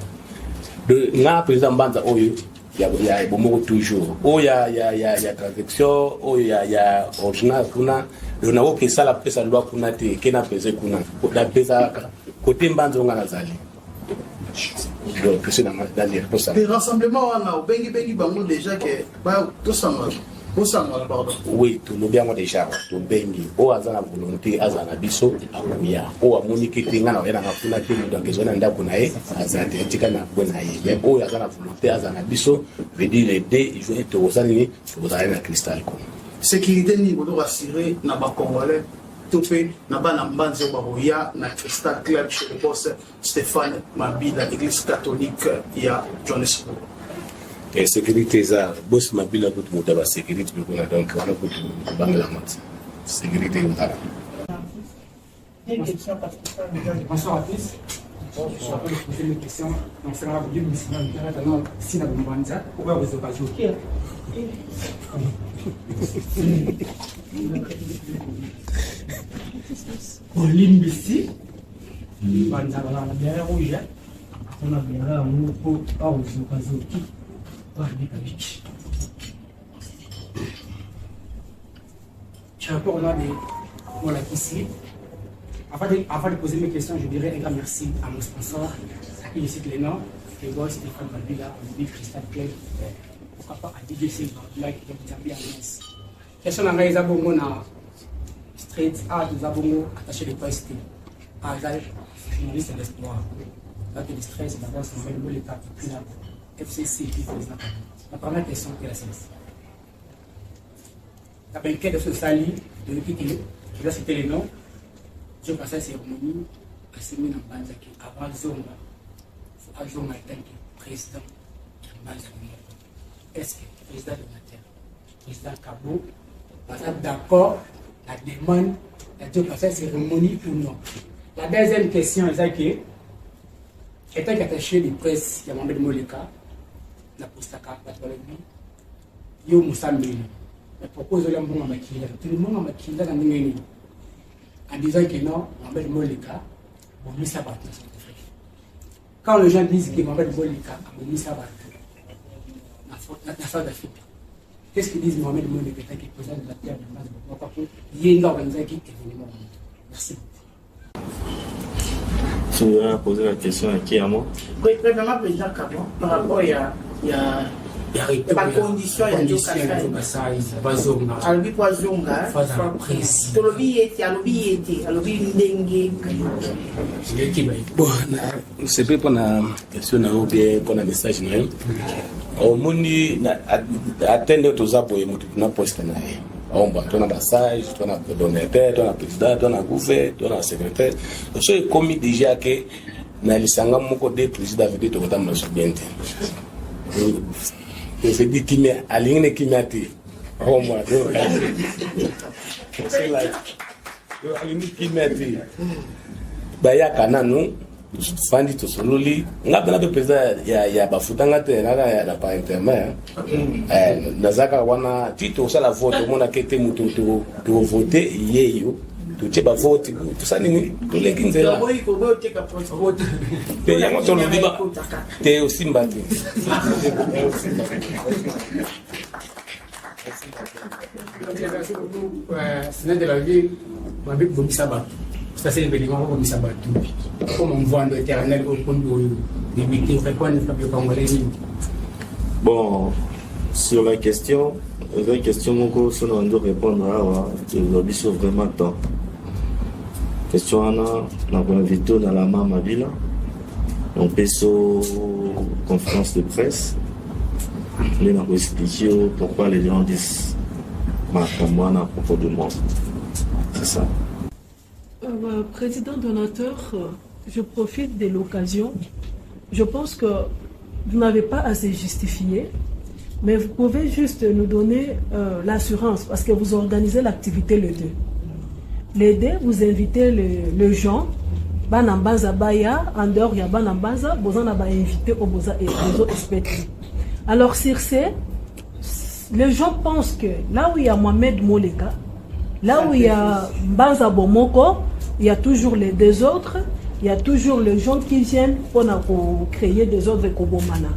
Nga président mbanza oyo ya bomoko toujours, oyo ya transaction, oyo ya original kuna. Donc nakoki esala pesa loi kuna te, ke na pese kuna, napesaka kote mbanza oyo nga nazali. Donc question na nga dans les réponses. Te, rassemblement wana obengibengi bango déjà ke tosangana. Bosangana, pardon. Oui, tolobi yango déjà, tobengi oyo aza na volonté azala na biso, akoya. Oyo amoniki te, ngai na oya nanga kuna te, moto akezwa na ndako na ye aza te, atika na kwe na ye. Mais oyo aza na volonté azala na biso, veut dire le 2 juin tokozala nini, tokozala na Cristal Congo. Sécurité nini bozo rassurer na bacongolais to mpe na bana Mbanzi oyo bakoya na Crystal Club chez le boss Stéphane Mabila, église catholique ya Johannesburg? Sécurité eza boss Mabila kutu moto ya basécurité mpe kuna, donc wana kutu kobangelango te, sécurité ezala. Bonsoir à tous. Je suis en train de poser mes questions. Donc, c'est la Bible, si na Mbanza, pourquoi vous avez pas Olimbisi Mbanza na béret rouge, mpona béret yango mpo akozokazoki babika biki. Je réponds au nom de Molakisi. Avant de poser mes questions, je dirais un grand merci à mon sponsor, à qui je cite les noms, le boss Stéphane Balbila, Big Crystal Club, pourquoi pas à DJ Silva, qui est Zambia. Question na ngai eza bongo na street art, eza bongo attaché de presse te, aza journaliste d'espoir. Donc le stress d'abord, c'est Mohamed Boleka et puis la FCC et puis président. La première question est la celle-ci. La banquette de ce sali, de qui je dois citer les noms, je passe à cérémonie, à Semine Mbanzaki, avant Zonga, faut Zonga en tant que président de Mbanzaki. Est-ce que le président donateur, président Kabo, va d'accord la demande de passer à cérémonie ou non? La deuxième question est que, étant qu'attaché de presse, il y a Mohamed Moleka, na postaka bato balobi yo mosambeli, mais pourquoi ozolia mbongo ya makila? Tuli mbongo ya makila na ndenge nini, en disant que non, Mohamed Moleka bomisa bato na South Afrique? Quand les gens disent que Mohamed Moleka abomisa bato na South Afrique, qu'est-ce qu'ils disent? Mohamed Moleka étant que président de la terre de base, pourquoi ye nde organisaki événement? Merci beaucoup. Tu as posé la question à qui? À moi? Oui, premièrement, président Kabon, par rapport à ya bacondition ya alobi po azonga, tolobi ye te, alobi ye te, alobi ndenge. Bon, sepe mpona question na yo bien, mpona message na yo. Omoni ate nde toza boye, motu tuna poste na ye omba, to na basage, to na donateur, to na président, to na gouve, to na secrétaire. So ekomi déjà ke na lisanga moko de président avedi, tokotambola so bien te. Ezedi kimia, alingi ne kimia te, omwa alingi kimia te. Bayaka nanu, fandi, tosololi. Nga mpena mpe président ya bafutanga te, naka na par intermaire, naza kaka wana ti tosala vote. Omonaka ete moto tovote yeyo, totie bavote, tosala nini, toleki nzela te. Yango tolobi te, osimba te. Seigneur de la vie, babi kobomisa bato, ça c'est l'événement kobomisa bato comme mvwando éternel okomi oyo débuté, répondre peuple congolais nini? Bon, sur la question, eza question moko so na bandi répondre awa, ezwa biso vraiment temps. Question wana na koinvite na la mama Bila, opesa conférence de presse nde na koexpliquer yo pourquoi les gens disent makambo wana à propos de moi. C'est ça. Président donateur, je profite de l'occasion. Je pense que vous n'avez pas à se justifier, mais vous pouvez juste nous donner l'assurance parce que vous organisez l'activité le 2. Le 2, vous invitez le gens, bana Mbanza baya, en dehors, il y a bana Mbanza, besoin d'avoir invité au boza et réseau experts. Alors sur ce, les gens pensent que là où il y a Mohamed Moleka, là où il y a Mbanza Bomoko, il y a toujours les désordres, il y a toujours les gens qui viennent pour créer des ordres kobomana.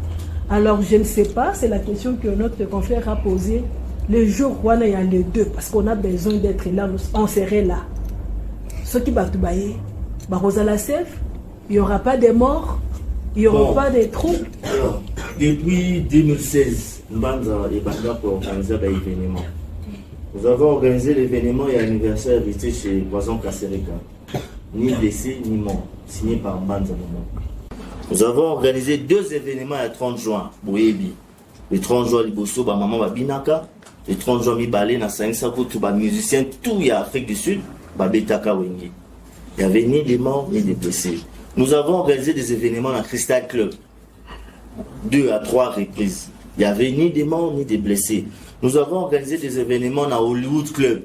Alors je ne sais pas, c'est la question que notre confrère a posée. Le jour où il y a les deux, parce qu'on a besoin d'être là, nous, on serait là. Ceux qui battent baye, la chef, il n'y aura pas de morts, il n'y aura Bon. pas de troubles. Alors, depuis 2016, Mbanza ebanda koorganiser baévénement. Nous avons organisé l'événement et anniversaire héritier chez Poison Kasereka. Ni blessé, ni mort. Signé par Mbanza Momoko. Nous avons organisé deux événements le 30 juin, Boyebi. Le 30 juin, Liboso, ba maman babinaka. Le 30 juin, mibale, na sangisa kutu, ba musicien tout ya Afrique du Sud, ba betaka wenge. Il n'y avait ni des morts, ni des blessés. Nous avons organisé des événements dans Crystal Club. Deux à trois reprises. Il n'y avait ni des morts, ni des blessés. Nous avons organisé des événements dans Hollywood Club.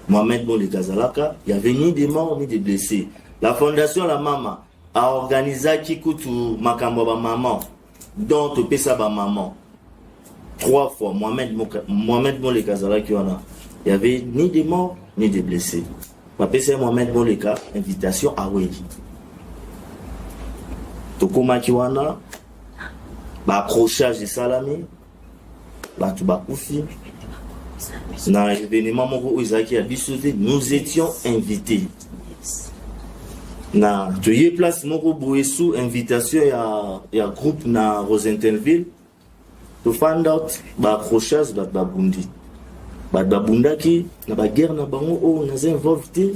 Mohamed Boleka azalaka, il n'y avait ni des morts ni des blessés. La fondation La Mama a organisé kutu makambo ba maman, dont topesa ba maman. Trois fois, Mohamed Boleka azalaki wana. Il n'y avait ni des morts ni des blessés. Bapesa Mohamed Boleka invitation aweli. Tokomaki wana, baaccrochage esalami, bato bakufi na événement moko oyo ezalaki ya biso te. Nous étions invités na toye place moko boye sous invitation ya groupe na Rosentenville. Tofind out baaccrochage, bato babundi, bato babundaki na baguerre na bango oyo naza involve te.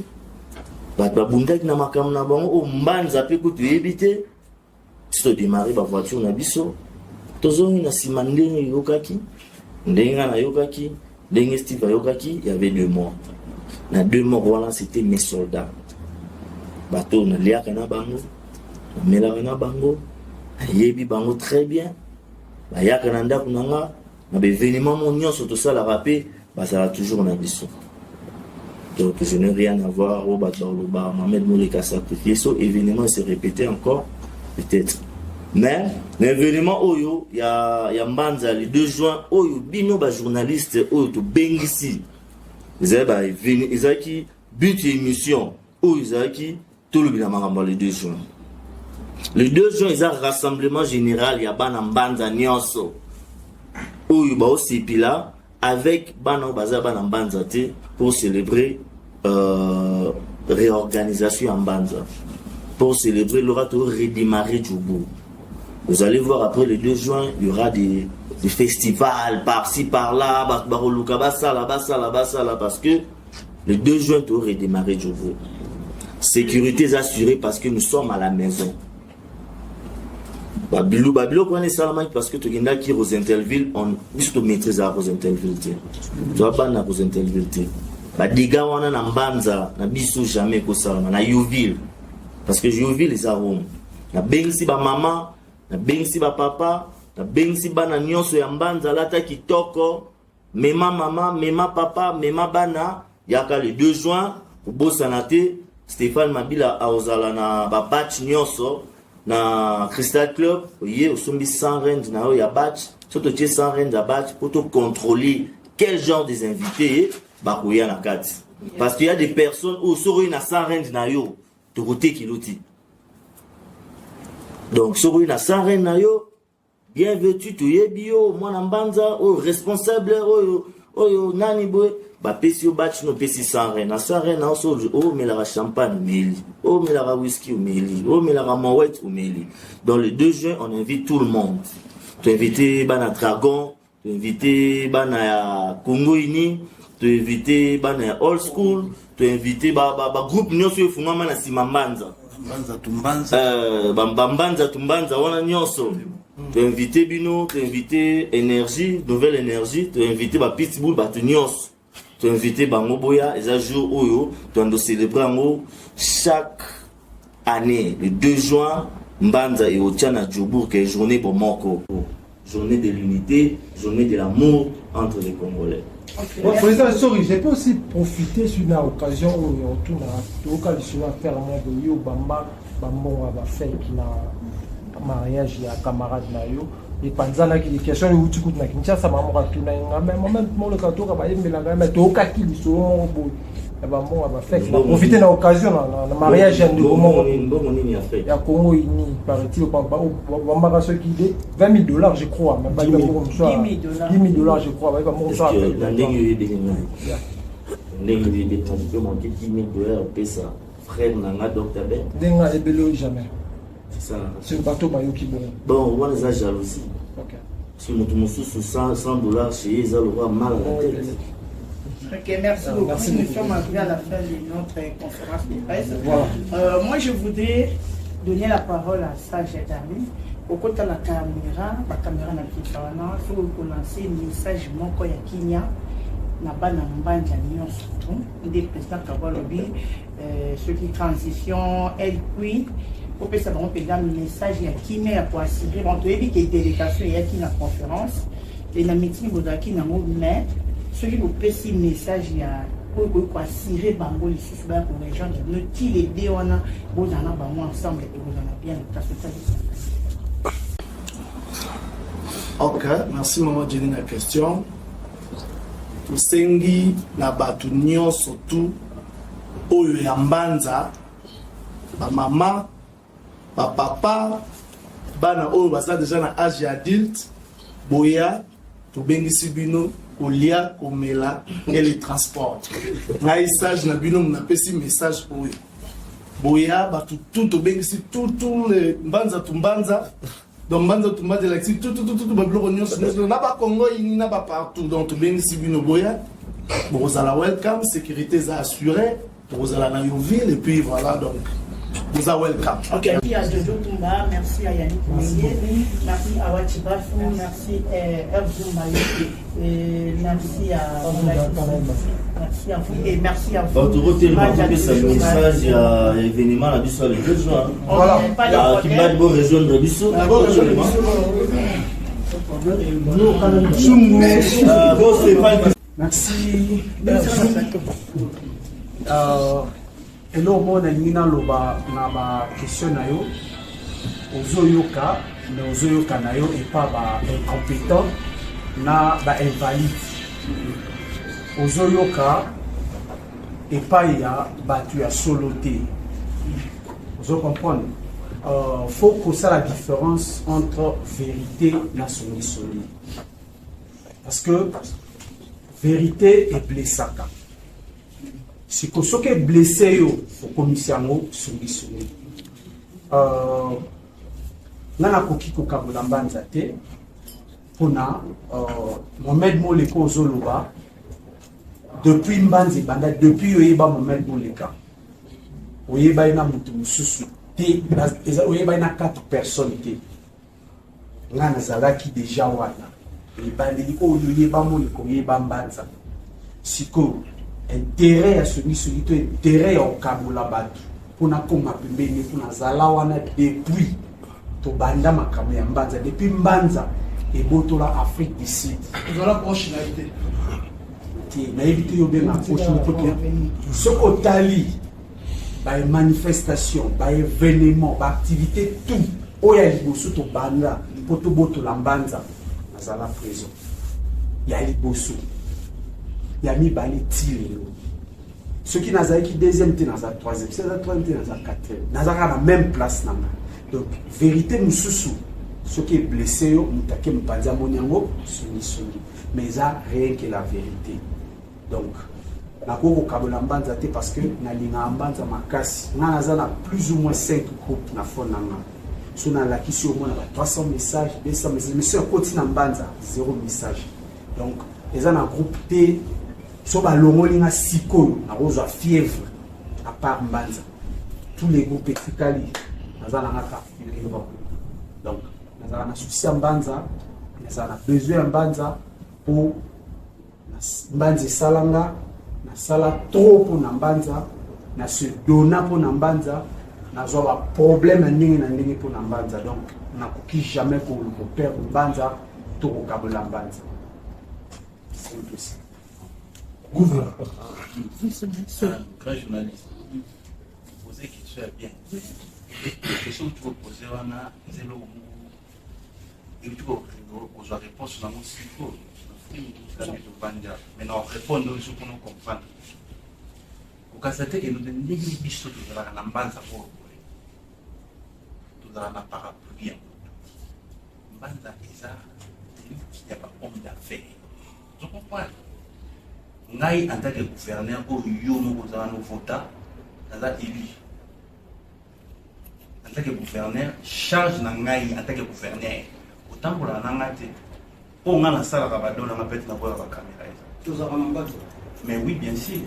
Bato babundaki na makambo na bango oyo Mbanza mpe kutu toyebi te. Ti todémarrer bavoiture na biso, tozongi na nsima. Ndenge eyokaki, ndenge nga nayokaki, ndenge Steve ayokaki, y avait 2 morts. Na 2 morts wana, c'était mes soldats, bato oyo naliaka na bango, namelaka na bango, nayebi bango très bien. Bayaka na ndako na nga na baévénement mo nyonso tosalaka mpe bazala toujours na biso. Donc je n'ai rien à voir oyo bato baloba Mohamed Moleka sacrifié. So événement se répétait encore peut-être, mais na événement oyo ya Mbanza le 2 juin, oyo bino bajournaliste oyo tobengisi, ezalaki but ya émission oyo ezalaki tolobela makambo ya le 2 juin. Le 2 juin eza rassemblement général ya bana Mbanza nyonso oyo baosepela avec bana oyo baza bana Mbanza te, pour célébrer réorganisation ya Mbanza, pour célébrer l'aura to redémarrer Djobourg. Vous allez voir, après le 2 juin, il y aura des festivals par-ci par-là, baroluka basala basala basala, parce que le 2 juin to redémarrer Djobourg. Sécurité est assurée parce que nous sommes à la maison. Babilu babiloko wana esalamaki parce que tokendaki Rosentelville. Biso tomaîtrise ya Rosentelville te, toza bana Rosentelville te. Badégâts wana na Mbanza na biso jamais ekosalama na Yoville, parce que Yoville eza Rome. Nabengisi bamama, nabengisi bapapa, nabengisi bana nyonso ya Mbanza. Alata kitoko, mema mama, mema papa, mema bana, yaka le 2 juin. Kobosana te, Stéphane Mabila aozala na babatch nyonso na Crystal Club. Oye, osombi 100 rand na oyo ya batch. So totie 100 rand ya batch po tocontrôler quel genre des invités bakoya na kati, parce qu'il y a des personnes oyo soki oyi na 100 rand na yo, tokotekilo te. Donc soki oyi na 100 rand na yo, bien vêtu, toyebi yo mwana Mbanza oyo responsable, oyo nani boye, bapesi yo batch no, opesi 100 rand. Na 100 rand na yo, so omelaka champagne, omeli, omelaka whisky, omeli, omelaka Moët, omeli. Donc le 2 juin, on invite tout le monde. Toinvite bana Dragon, toinvite bana ya Congo Uni, toinvite bana ya Old School, toinvite bagroupe nyonso oyo efungwama na nsima Mbanza. Mbanza tumbanza. Bambanza tumbanza wana nyonso, toinvite bino. Toinvite Énergie, Nouvelle Énergie, toinvite bapitbull, bato nyonso toinvite bango. Boya, eza jour oyo toando célébrer yango chaque année le 2 juin. Mbanza eotia na Jobourg ke journée bomoko, journée de l'unité, journée de l'amour entre les Congolais. Bon, président, sorry, j'ai peux aussi profiter sur une occasion où on tourne à lisolo affaire moko yo bamba bambongo ya bafake na mariage ya camarade na yo epanzanaki. Question euti kutu na Kinshasa, mama moko atuna nga, mais mama Moleka, toyoka bayembelanga, mais toyokaki lisolo moko boye ya bambongo ya bafake. Na profite na occasion na mariage ya ndeko moko. Mbongo nini ya fake? Ya Congo Uni, paraît-il, bambaka soki de 20 000 $, je crois, mais bayi bambongo mosusu, 10 000 $, je crois, bayi bambongo mosusu. Na ndenge oyebeli ngai, ndenge oyebeli ngai, mpe manke 10 000 $ opesa frère na nga Dr Ben? Ndenge ayebeli oyo, jamais. C'est ça. Sur bato bayoki bongo. Bon, wana eza jalousie. Parce que moto mosusu 100 $ chez ye eza lokola mal à la tête. Ok, merci beaucoup. Merci Nous beaucoup. sommes arrivés à la fin de notre conférence de presse. Voilà. Moi, je voudrais donner la parole à Sage Darwin. Okota la caméra, la caméra na biso wana, faut kolancer message moko ya kimia na bana Mbanza nyonso tu nde président Kabo alobi soki transition elqui kopesa bango mpenza message ya kimia ya koassurer bango. Toyebi ke délégation eyaki na conférence e na meeting bozalaki nango, mais soki bopesi message ya oyo ekoki koassurer bango lisusu baya korejoindre bino ti le de wana, bozala na bango ensemble, ekozala bien. Kasi otalisa. Ok, merci Maman Jenny na question. Tosengi na bato nyonso tu oyo ya Mbanza, bamama, bapapa, bana oyo baza deja na age ya adulte, boya, tobengisi bino kolia, komela et le transport. Ngai sage na bino napesi message oyo: boya bato tu, tobengisi tout tout le Mbanza tu Mbanza. Donc Mbanza tu Mbanza elakisi tout tout tout tout babiloko nyonso nyonso na bakongo ini na bapartout. Donc tobengisi bino, boya, bokozala welcome, sécurité eza assuré, tokozala na Yoville et puis voilà, donc boza welcome. Ok, merci à Jojo Tumba, merci à Yannick Menge, merci à Wachibasu, merci à Erzumbaye, et merci à vous et merci à vous. Bato kotelema Mbanza kopesa toujours, message ya événement na biso ya le 2 juin. Voilà. Pas de Ya problème. Kimbadi, bo rejoindre biso. Kotelema. Bon, Stéphane. Merci. Eloko moko nalingi naloba na baquestion na yo, ozoyoka, mais ozoyoka na yo epa baincompétent na bainvalide, ozoyoka epai ya bato ya solo te. Ozo comprendre, faut kosala différence entre vérité na songisongi, parce que vérité eblessaka. Siko soki eblesse yo, okomisi yango songisongi. Nga nakoki kokabola Mbanza te mpona Mohamed Moleka. Ozoloba depuis Mbanza ebanda, depuis oyeba Mohamed Moleka, oyeba ye na moto mosusu te, oyeba ye na quatre personnes te. Nga nazalaki deja wana ebandeli oyo oyeba Moleka, oyeba Mbanza. Sikoyo intérêt ya songisongi to intérêt ya kokabola bato mpona koma pembeni, mpo nazala wana depuis tobanda makambo ya Mbanza, depuis Mbanza ebotola Afrique du Sud. Ozala proche na ye te. Te, nayebi te yo obenga proche moko te. Soki otali bamanifestation, baévénement, baactivité, tout oyo ya liboso tobanda mpo tobotola Mbanza, nazala présent ya liboso, ya mibale ti lelo. Soki nazalaki deuxième te, naza troisième. Soki naza troisième te, naza quatrième. Naza kaka na même place na nga. Donc vérité mosusu soki eblesse yo, moto ake mopanzi amoni yango songisongi, mais eza rien que la vérité. Donc nakoki kokabola Mbanza te parce que nalingaka Mbanza makasi. Nga naza na plus ou moins 5 groupe na phone na nga. So nalakisi omona ba 300 message, 200 message, mais so ekoti na Mbanza, zéro message. Donc eza na groupe te. So balongoli nga sikoyo, nakozwa fièvre. À part Mbanza, tous les groupes etikali naza na nga kaka vivant. Donc nazala na souci ya Mbanza, nazala na besoin ya Mbanza mpo Mbanza esalanga. Nasala trop mpo na Mbanza, na se donna mpo na Mbanza, nazwa baproblème ya ndenge na ndenge mpo na Mbanza. Donc nakoki jamais koperdre Mbanza to kokabola Mbanza. C'est tout ça. Gouverneur. Grand journaliste, poser question ya bien. Question que tu veux poser wana eza eloko moko euti kozwa réponse nango sikoyo tovandi, mais na répondre oyo mpona comprendre kokasa te. Eno ndenge biso tozalaka na Mbanza oyo boye, tozala na parapluie ya moto. Mbanza eza ya bahomme d'affaires, ozo comprendre. Ngai en tant que gouverneur oyo yo moko oza wana ovota, naza élu en tant que gouverneur. Charge na ngai en tant que gouverneur, otambolaka na ngai te. Oyo nga nasalaka ba don nanga peut-être naboyaka ba camera eza. Tozalaka na mbanza. Mais oui bien sûr.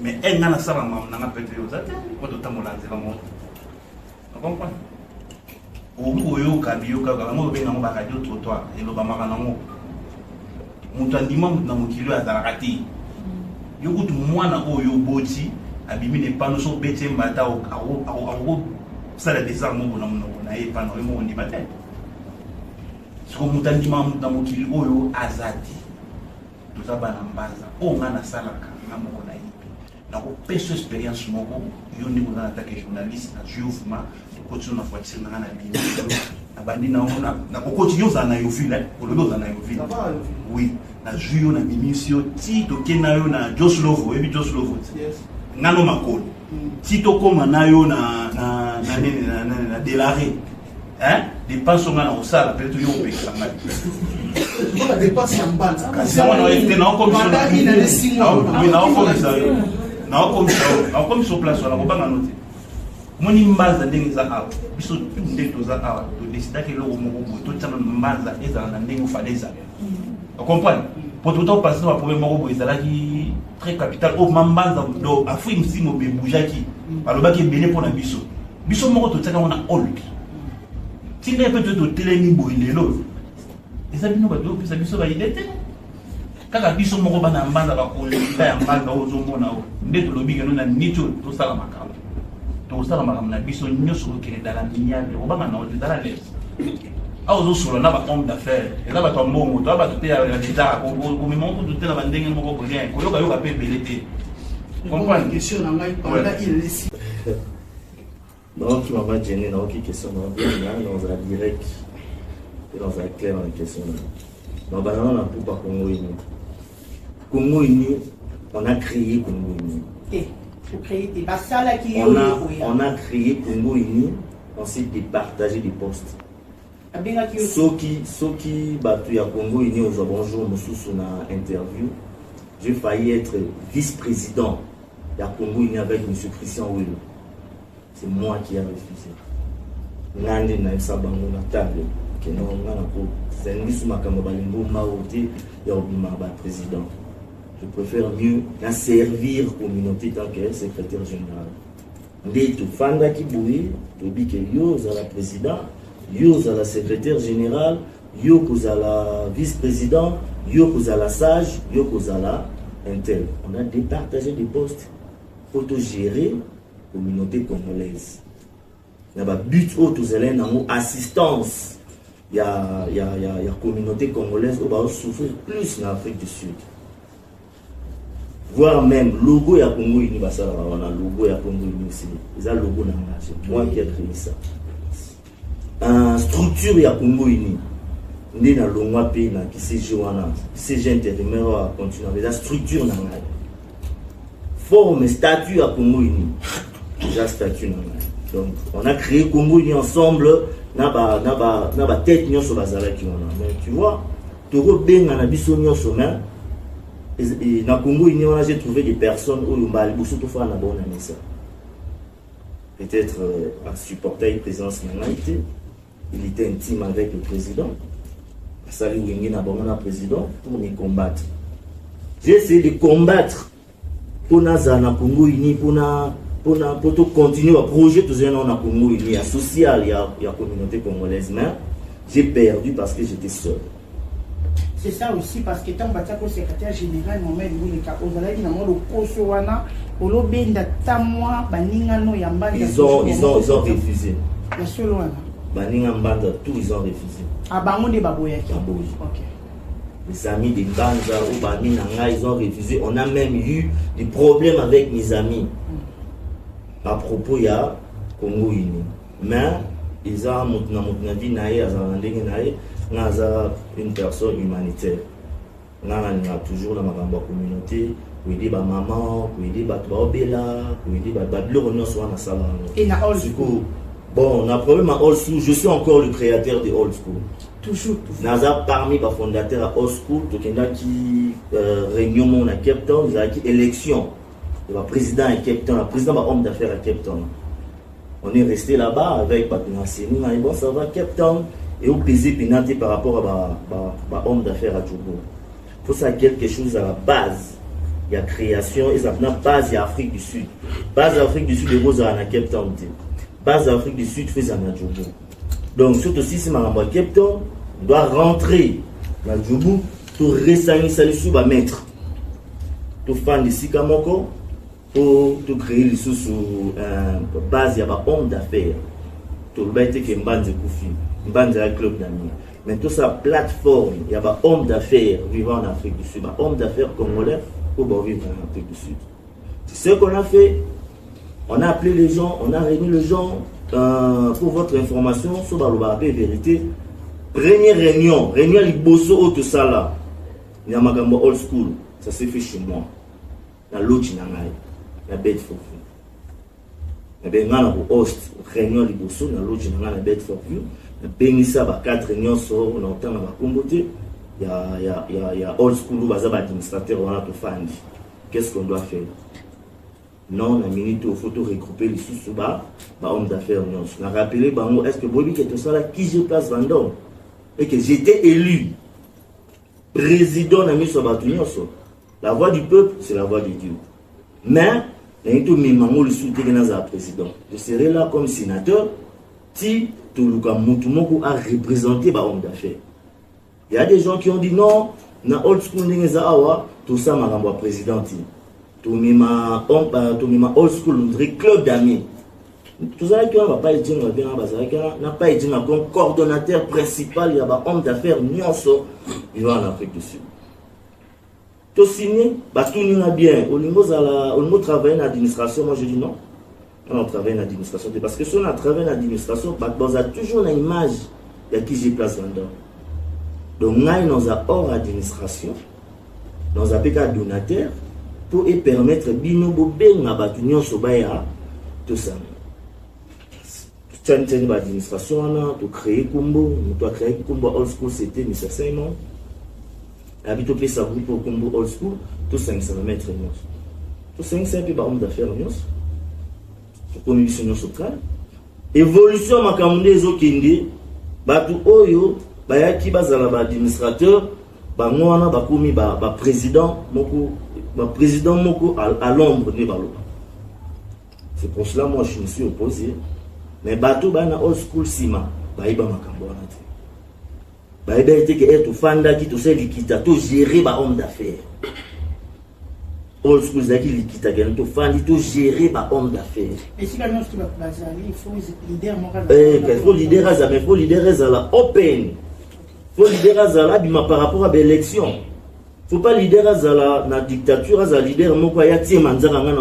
Mais eh nga nasala mamu nanga peut-être yo oza te. Po totambola nzela moko. O comprendre? Okoki koyoka biyoka yoka yango obenga yango ba radio trottoir elobamaka nango. Moto andima moto na mokili oyo azalaka te. Yo kutu mwana oyo yo oboti abimi na epano so obeti ye mbata akosala desart moko na monoko na ye epano yo moko ondima te. Siko moto andima moto na mokili oyo aza te. Toza bana mbanza oyo nga nasalaka nga moko nayebi. Nakopesa experience moko yo ndenge oza na take journaliste nazwi yo vraiment tokoti yo na voiture na nga na bimi nabandi na yo nakokoti yo ozala na yoville olobi ozala na yoville oui nazwi yo na bimisi yo ti toke na yo na joslovo oyebi joslovo ti nga no makolo ti tokóma na yo na na na nini na, na, na delare hein dépense nga na kosala peut-être yo opekisa ngai mpona dépense ya mbanza kasi yango na te naokomisa yo naokomisa yo naokomisa yo place wana kobanga no te moni mbanza ndenge eza awa biso tu nde toza awa todesidaki eloko moko boye totyana mbanza ezala na ndenge ofale ezala ocomprendre po tota opase na baproblème moko boye ezalaki très capital oyo ma mbanza do afrique mosusu mobebujaki balobaki ebele mpo na biso biso moko totiaka yango na hold ntina mpe toye totelemi boye lelo eza bino bato opesa biso baide te kaka biso moko bana ya mbanza bakonzita ya mbanza oyo ozomona oyo nde tolobi keno na miniti oyo tosala makambo tokosala makambo na biso nyonso kokende dala miable obanga na oyo ezala lese awa ozosola na bahomme d'affaires eza bato ya mbongo toya bato te ya leta komema kutu te na bandenge moko boye koyokayoka mpe ebele te comprendre question na ngai pendant il est naoki mama Jenny naoki question na bien na nazala direct mpe nazala clair na question na nabanda na na pupa Congo Uni Congo Uni on a créé Congo Uni te ocréé te basalaki yo on a, on a créé Congo Uni on s'est départagé des postes abengaki yo soki soki bato ya Congo Uni ozwa bonjour mosusu na interview j'ai failli être vice-président ya Congo Uni avec monsieur Christian Welo. C'est moi qui a refusé. Nga nde nayebisa bango na table ke non nga nakozali biso makambo balingomba oyo te ya kobima ba président. Je préfère mieux na servir communauté tant que secrétaire général. Nde tofandaki boye toyebi ke yo ozala président, yo ozala secrétaire général, yo kozala vice-président, yo kozala sage, yo kozala intel. On a départagé des postes pour tout gérer communauté congolaise. Na ba but oyo tozalaki nango assistance ya, ya, ya, ya communauté congolaise oyo bao souffrir plus na Afrique du Sud. Voire même logo ya Congo Uni basalaka wana logo ya Congo Uni aussi eza logo na nga c'est moi qui a créé ça. Structure ya Congo Uni nde nalongwa mpe na CG wana CG intérimaire oyo acontinue eza structure na ngai forme statut ya Congo Uni eza statut na ngai donc on a créé Congo Uni ensemble na ba na ba na ba tête nyonso bazalaki wana mais tu vois tokobengana biso nyonso mais na Congo Uni wana j'ai trouvé des personnes oyo mbala liboso tofala na bango na mesa peut-être euh, asupporter présence na ngai te il était intime avec le président asali wenge na bango na président pour me combattre j'ai essayé de combattre mpo nazala na Congo Uni mpona mpona mpo tocontinue baprojet tozali nango na Congo Uni ya social ya, ya communauté congolaise mais j'ai perdu parce que j'étais seul. C'est ça aussi parce que ntango batiaki secrétaire général Mohamed Muleka ozalaki na mwa lokoso wana olobenda ta mwa baningano ya mbanza. Ils ont refusé. Ya solo wana. Baninga mbanza tout ils ont refusé. Ah bango nde baboyaki. Baboyi. Ok. Les amis de Mbanza ou bami na ngai ils ont refusé. On a même eu des problèmes avec mes amis à propos ya Congo Uni. Mais eza moto na moto na vie na ye azala na ndenge na ye nga aza une personne humanitaire nga nalinga toujours na makambo ya communauté koyede bamama koyede bato baobela koyede babiloko nyonso wana asala Et na yango old sikoyo bon na problème ya old school je suis encore le créateur de old school. Toujours, toujours. Naza parmi bafondateur ya old school tokendaki euh, réunion moko na Cape Town ezalaki élection ya baprésident ya Cape Town baprésident bahomme d'affaires ya Cape Town. On est resté là-bas avec bato na seni na bon ça va Cape Town. Eopese mpena te par rapport à bahomme d'affaires ya Joburg. Tosala quelque chose à la base ya création, ezala mpena base ya Afrique du Sud. Base ya Afrique du Sud ekozala na Cape Town te. Base ya Afrique du Sud faut ezala na Joburg. Donc soki tosilisi makambo ya Cape Town, on doit rentrer na Joburg, toresangisa lisusu bamaître, tofanda esika moko po tocréer lisusu base ya bahomme d'affaires. Tolobaki te ke Mbanza ekufi, Mbanza ya club d'amis, mais tosala plateforme ya bahomme d'affaires vivant en Afrique du Sud, bahomme d'affaires congolais oyo baovivre en Afrique du Sud. C'est ce qu'on a fait. On a appelé les gens, on a réuni les gens. Pour votre information, so balobaka mpe vérité, première réunion, réunion liboso oyo tosala ya makambo old school, ça s'est fait chez moi, na lodge na ngai na Bedfordview. Nabe ngai na kohost réunion liboso na lodge na ngai na Bedfordview. Nabengisa bacadre nyonso, na otanga bakombo te, ya old school oyo baza baadministrateur wana. Tofandi, qu'est-ce qu'on doit faire? Non, na minute oyo faut toregrouper lisusu ba bahomme d'affaires nyonso. Na rappeler bango: est ce que boyebi ke tosala QG Place Vendôme et que j'étais élu président na miso ya bato nyonso? La voix du peuple, c'est la voix de Dieu. Mais nalingi tomema yango lisusu teke nazala président. Je serai là comme sénateur ti toluka motu moko areprésenter bahomme d'affaires. Il y a des gens qui ont dit non, na old school ndenge eza awa, tosala makambo ya président ti tomema old school, on dirait club d'amis. Tozalaki wana, bapa Edjenga babenga, bazalaki wana na pa Edjenga comme coordonnateur principal ya bahomme d'affaires nyonso vivant en Afrique du Sud. Tosigné, batuni nga bien: olingi ozala, olingi otravaille na administration? Moi, je dis non, on travaille na administration te, parce que soki na travaille na administration, bato baza toujours na image ya QG Place Vendôme. Donc ngai naza hors administration, naza mpe kaka donateur mpo epermettre bino bobenga bato nyonso baya tosanga. Totiani baadministration wana, tocréer kombo. Moto acréaki kombo ya old school, c'était Mr Simon. Abi topesa groupe oyo kombo old school, tosangisa bamaître nyonso, tosangisa mpe bahomme d'affaires nyonso, tokomi biso nyonso kala. Évolution ya makambo nde ezokende, bato oyo bayaki bazala baadministrateur, bango wana bakomi baprésident moko, baprésident moko à l'ombre nde baloba. C'est pour cela, moi, je me suis opposé. Mais bato baya na old school nsima bayeba makambo wana te. Bayeba ete ke ere tofandaki, tosala likita, togérer bahomme d'affaires. Old school ezalaki likita kende tofandi, togérer bahomme d'affaires. Esika nyonso to bato bazali, il faut leader moko. Faut leader azala, mais faut leader ezala open, faut leader azala abima par rapport à baélection. Faut pas leader azala na dictature, azala leader moko aya tiema nzaka nga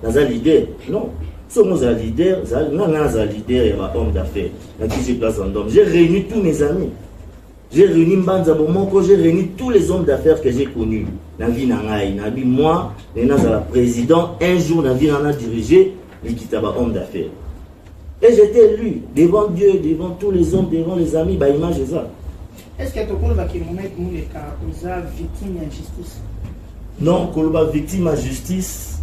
naza leader. Non, soki ozala leader, nga nazala leader ya bahomme d'affaires na QG Place Vendôme. J'ai réuni tous mes amis, j'ai réuni Mbanza Bomoko, j'ai réuni tous les hommes d'affaires que j'ai connus na vie na ngai. Nabi moi nde nazala président un jour na vie na na diriger likita bahomme d'affaires, et j'étais élu devant Dieu, devant tous les hommes, devant les amis. Baimage eza. Est ce que tokolobaki Mohamed Muleka oza victime ya justice? Non, koloba victime ya justice.